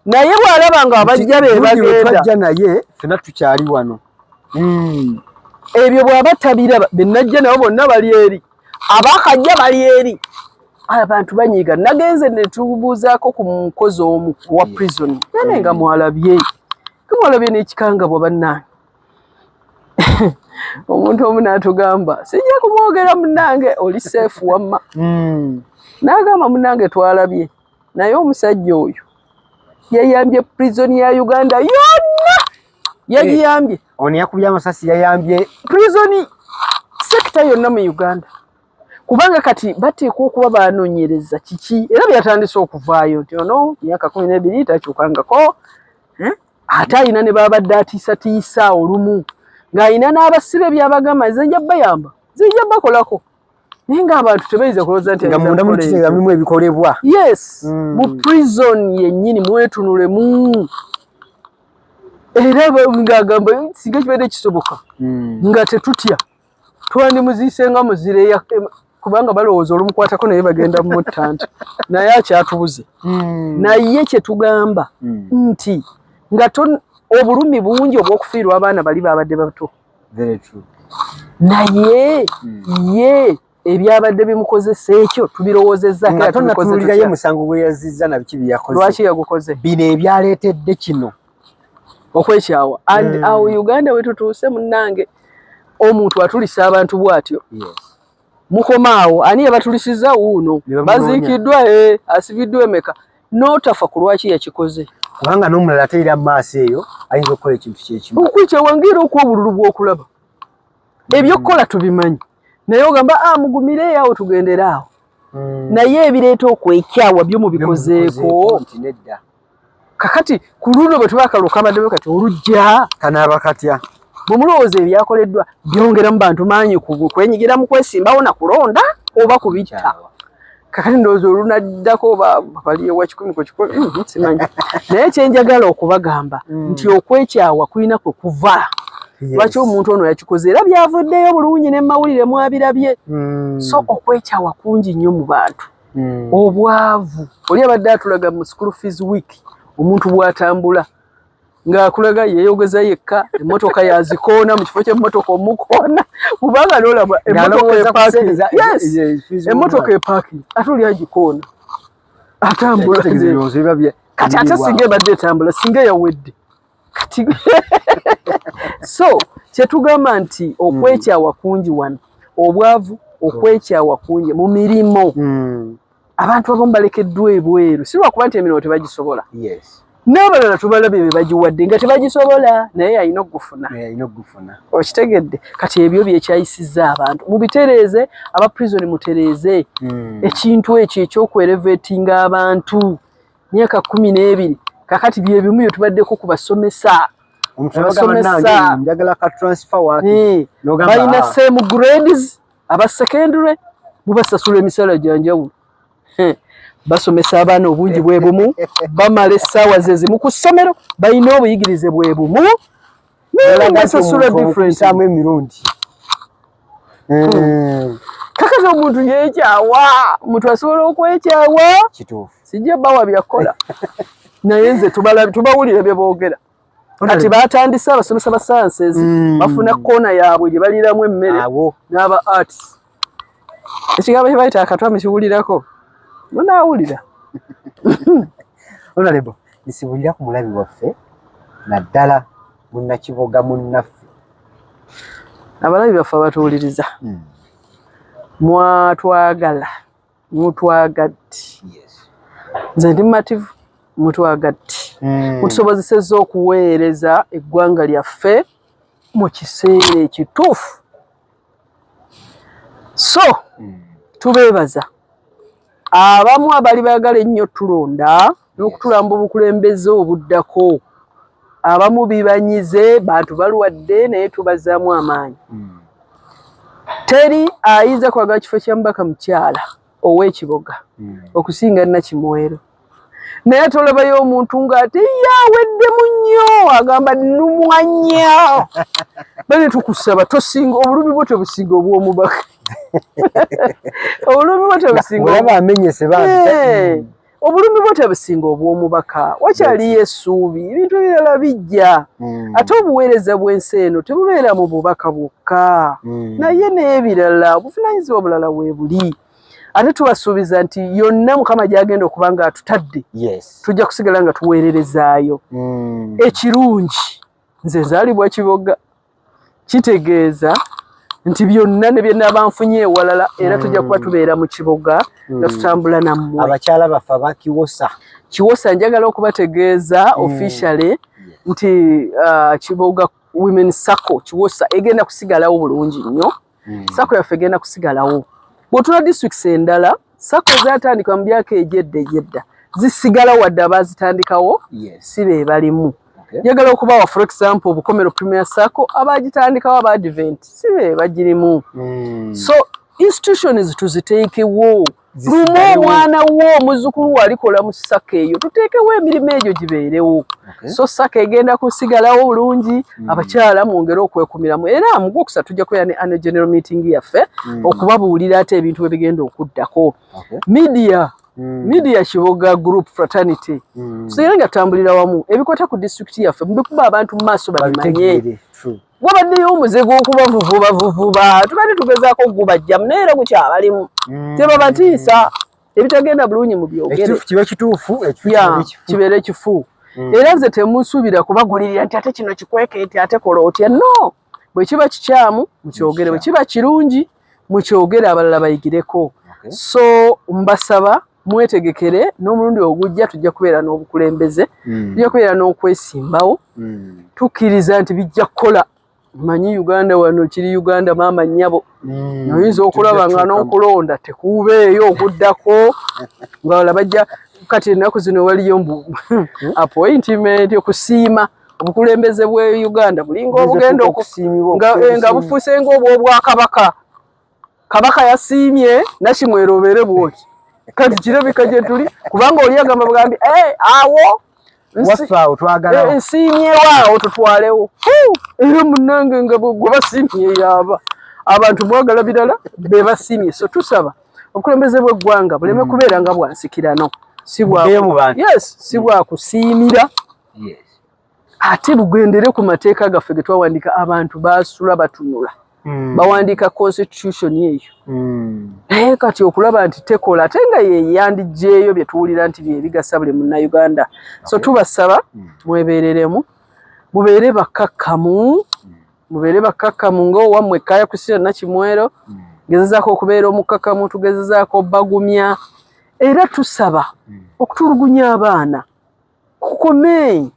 naye bw'alaba nga abajja be bagenda Twajja naye ffenna tukyali wano. Ebyo bw'aba tabiraba, benajja nabo bonna bali eri, abaakajja bali eri, abantu banyiiga. Nagenze ne tubuuzaako ku mukozi omu owa prison nane, nga mwalabye, nga mwalabye n'ekikangabwa. Bannange, omuntu omu n'atugamba, sijja kumwogera, munnange oli safe wamma, n'agamba, "Munnange, twalabye, naye omusajja oyo yayambye prison ya Uganda yonna, yagiyambye." Ono yakubye amasasi yayambye prison sector yonna mu Uganda, kubanga kati bateekwa okuba banoonyereza kiki, era byatandise okuvaayo nti ono myaka 12 takyukangako, eh? Ate alina ne babadde atiisatiisa olumu, ng'alina n'abasibe byabagamba, "Nze nja bayamba, nze nja bakolako," naye ng'abantu tebayinza kulowooza nti nga ayinza munda kukola mukitegeeza ekyo. Mulimu ebikolebwa. Yes. Mu prison yennyini mwetunulemu, era ng'agamba singa kibadde kisoboka nga tetutya, twandimuziise nga muzira kubanga balowooza olumukwatako naye bagenda mutta, nti naye akyatubuze. Naye kyetugamba nti nga obulumi bungi obw'okufiirwa abaana bali babadde bato, Very true. naye ye ebyabadde bimukozesa ekyo tubirowoozezzaako Nga era tubikoze tonatunuulirayo tutya? Musango gwe yazizza na biki bye yakoze. Lwaki yagukoze? Bino ebyaleetedde kino. Okwekyawa and awo Uganda we tutuuse, munnange, omuntu atulisa abantu bw'atyo, mukomaawo, ani yabatulisiza wuuno? Ne bamunoonya. Baziikiddwa, eh, asibiddwa emeka, n'otafa ku lwaki yakikoze. Kubanga n'omulala ate era mu maaso eyo ayinza okukola ekintu kyekimu. Okwekyawa ngaera okuwa obululu bw'okulaba ebyokukola tubimanyi, naye ogamba, "Ah, mugumire awo, tugendere awo." Naye ebireeta okwekyawa byo mubikozeeko? Nti nedda. Kakati ku luno bwe tuba akalulu kabaddemu, kati olujja kanaaba katya? Bwe mulowooza ebyakoleddwa byongeramu bantu maanyi kwenyigira mu kwesimbawo na kulonda oba kubitta? Kakati ndowooza olunaddako oba bali ewa 100 ku 100, simanyi. Naye kyenjagala okubagamba nti okwekyawa kulina kwe kuva. Lwaki omuntu ono yakikoze? Era byavuddeyo bulungi ne mawulire mwabirabye. So okwekyawa kungi nnyo mu bantu. Obwavu, oli abadde atulaga mu school fees week, omuntu bw'atambula ng'akulaga yeeyogeza yekka, emmotoka yazikoona mu kifo ky'emmotoka omukoona, kubanga nolaba emmotoka emmotoka epaakinze, ate oli agikoona atambula. Kati ate singa ebadde etambula, singa eyawedde kati. So kyetugamba nti okwekyawa kungi wano, obwavu, okwekyawa kungi mu mirimu. Abantu abamu balekeddwa ebweru, si lwakuba nti emirimu tebagisobola. N'abalala tubalabye be bagiwadde nga tebagisobola, naye alina okugufuna. Okitegedde? Kati ebyo byekyayisizza abantu. Mubitereeze, aba prison mutereeze ekintu ekyo ekyokwerevetinga abantu myaka 12. Kakati byebimu bye tubaddeko ku basomesa. Balina same grades, aba secondary mubasasula emisala gyanjawulo, basomesa abaana obungi bwe bumu, bamala essaawa ze zimu ku ssomero, balina obuyigirize bwe bumu, basasula different emirundi. Kakati omuntu yeekyawa, omuntu asobola okwekyawa. Sijja bawa byakola, naye nze tubawulire bye boogera. Kati batandise abasomesa ba sciences bafuna koona yaabwe gye baliramu emmere n'aba arts. Ekigambo kye bayita akatwa mukiwulirako, munaawulira. Honorable, nsibulira ku mulabi waffe, naddala munnakiboga munnaffe. Abalabi baffe abatuwuliriza, mwatwagala, mutwagadde. Nze ndi mumativu, mutwagadde, mutusobozesezza okuweereza eggwanga lyaffe mu kiseera ekituufu. So tubeebaza. Abamu abali baagala ennyo tulonda n'okutulamba obukulembeze obuddako, abamu bibanyize, bantu balwadde, naye tubazaamu amaanyi. Teri ayinza kwagala kifo kya mubaka mukyala ow'ekiboga okusinga Nakimwero, naye tolabayo omuntu ng'ate yaweddemu nnyo agamba nnumwa nnyo. Bane tukusaba, tosinga obulumi bwo tebusinga obw'omubaka, obulumi bwo tebusinga. Olaba amenyese bambi. Obulumi bwo tebusinga obw'omubaka, wakyaliyo essuubi, ebintu ebirala bijja. Ate obuweereza bw'ensi eno tebubeera mu bubaka bwokka, naye n'ebirala, obuvunaanyizibwa obulala weebuli. Ate tubasuubiza nti yonna Mukama gy'agenda okuba nga atutadde, tujja kusigala nga tuweererezaayo. Ekirungi, nze nzaalibwa Kiboga, kitegeeza nti byonna ne bye naaba nfunye ewalala, era tujja kuba tubeera mu Kiboga nga tutambula nammwe. Abakyala baffe abakiwosa. Kiwosa, njagala okubategeeza officially nti Kiboga Women Sacco Kiwosa egenda kusigalawo bulungi nnyo. Sacco yaffe egenda kusigalawo. Bw'otula districts endala, sacco ezatandikwa mu myaka egyedda egyedda zisigala, wadde abaazitandikawo si be balimu. Njagala okubawa for example Obukomero Premier Sacco, abagitandikawo aba Advent si be bagirimu. So institutions tuziteekewo lumu, omwana wo, omuzzukulu wo alikola mu sacco eyo, tuteekewo emirimu egyo gibeerewo. So sacco egenda kusigalawo bulungi. Abakyala mwongere okwekumiramu, era mu gwokusatu tujja kubeera ne annual general meeting yaffe okubabuulira ate ebintu bwe bigenda okuddako. Media, media Kiboga Group Fraternity, tusigale nga tutambulira wamu. Ebikwata ku disitulikiti yaffe mubikuba abantu mu maaso babimanye. Wabaddeyo omuze gw'okubavuvubavuvuba, tubadde tugezaako okugubajjamu, naye era gukyabalimu. Tebabatiisa, ebitagenda bulungi mu byogere. Kibe kituufu. Kibeere kifu. Era nze temusuubira kubagulirira nti ate kino kikweke, nti ate kola otya. No, bwe kiba kikyamu mukyogere, bwe kiba kirungi mukyogere, abalala bayigireko. So mbasaba mwetegekere n'omulundi ogujja tujja kubeera n'obukulembeze, tujja kubeera n'okwesimbawo. Tukkiriza nti bijja kukola. Manyi Uganda wano kiri Uganda maama nnyabo, oyinza okulaba nga n'okulonda tekuubeeyo okuddako nga bala bajja. Kati ennaku zino waliyo mbu appointment, okusiima. Obukulembeze bwe Uganda bulinga obugenda nga bufuuse ng'obwobwakabaka. Kabaka yasiimye Nakimwero obeere bwoti. Kati kirabika gye tuli kubanga oli agamba bugambi awo nsiimyewo awo tutwalewo. Era munnange nga gwe basiimye yaaba. Abantu mwagala birala be basiimye. So tusaba obukulembeze bw'eggwanga buleme kubeera nga bwa nsikirano. Si bwa kusiimira. Ate bugendere ku mateeka gaffe ge twawandiika, abantu baasula batunula. Bawandiika constitution eyo. Naye kati okulaba nti tekola ate nga ye yandiggyeeyo bye tuwulira nti bye bigasa buli Munnayuganda. So tubasaba mwebeereremu, mubeere bakkakkamu, mubeere bakkakkamu ng'owammwe Kaaya Christina Nakimwero, gezezaako okubeera omukkakkamu, tugezezaako bagumya, era tusaba okutulugunya abaana kukome.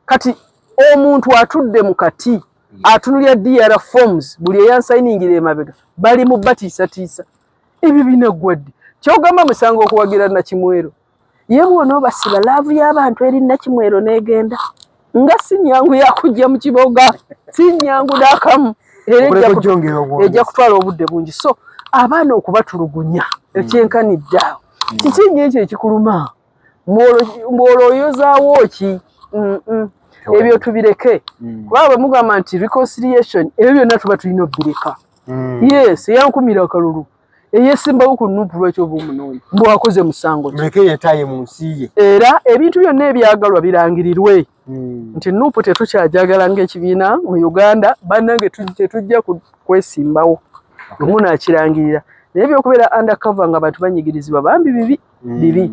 Kati omuntu atudde mu kati atunulya DR forms buli eyansayiningira emabega bali mu batiisatiisa. Ebyo binaggwa ddi? Ky'ogamba musango okuwagira Nakimwero. Ye bw'onoobasiba love y'abantu eri Nakimwero n'egenda nga si nnyangu ya kujja mu kiboga, si nnyangu n'akamu, era ejja kutwala obudde bungi. So abaana okubatulugunya ekyenkanidde awo, kiki nnyo ekyo ekikuluma? Mbw'olwo oyozaawo ki? Ebyo tubireke, kubanga bwe mugamba nti reconciliation, ebyo byonna tuba tulina obbireka. Yes, eyankumira akalulu eyesimbawo ku NUP, lwaki oba omunoonya mbwakoze musango ki? Muleke yeetaaye mu nsi ye. Era ebintu byonna ebyagalwa birangirirwe nti NUP tetukyajagala ng'ekibiina mu Uganda. Bannange, tetujja kwesimbawo, lumu naakirangirira. Naye ebyokubeera undercover nga abantu banyigirizibwa bambi bibi bibi.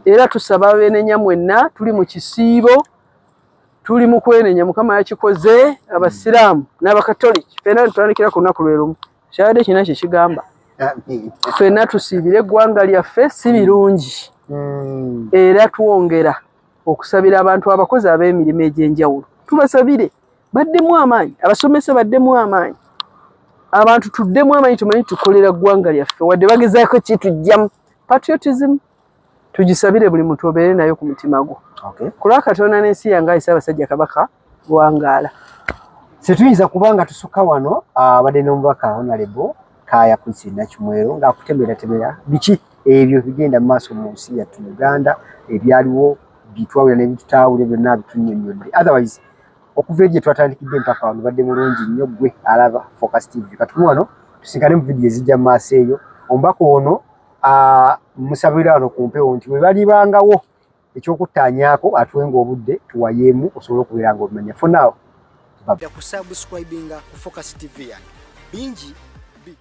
Era tusaba abenenya mwenna, tuli mu kisiibo, tuli mu kwenenya. Mukama yakikoze. Abasiraamu n'Abakatoliki ffenna tutandikira ku lunaku lwe lumu. Kyabadde kirina kye kigamba, ffenna tusiibire eggwanga lyaffe, si birungi. Era twongera okusabira abantu abakozi ab'emirimu egy'enjawulo, tubasabire baddemu amaanyi, abasomesa baddemu amaanyi, abantu tuddemu amaanyi, tumanyi tukolera ggwanga lyaffe wadde bagezaako kitujjamu. Patriotism tugisabire, buli muntu obeere nayo ku mutima gwo. Ku lwa Katonda n'ensi yange, ayi Ssaabasajja Kabaka, wangaala. Tetuyinza kubanga tusukka wano. Abadde n'omubaka Honorable Kaaya Quincy Nakimwero ng'akutemeratemera biki ebyo bigenda mu maaso mu nsi yattu Uganda, ebyaliwo bitwawulira n'ebitutaawulira byonna bitunnyonnyodde. Otherwise, okuva eri gye twatandikidde mpaka wano badde mulungi nnyo. Ggwe alaba Focus TV, katume wano tusinkane mu vidiyo ezijja mu maaso eyo. Omubaka ono musabira wano ku mpewo nti bwe balibangawo ekyokuttaanyaako, atuwenga obudde tuwayeemu osobole okubeera nga obimanya. For now, kusubscribinga ku Focus TV yange, bingi bijja.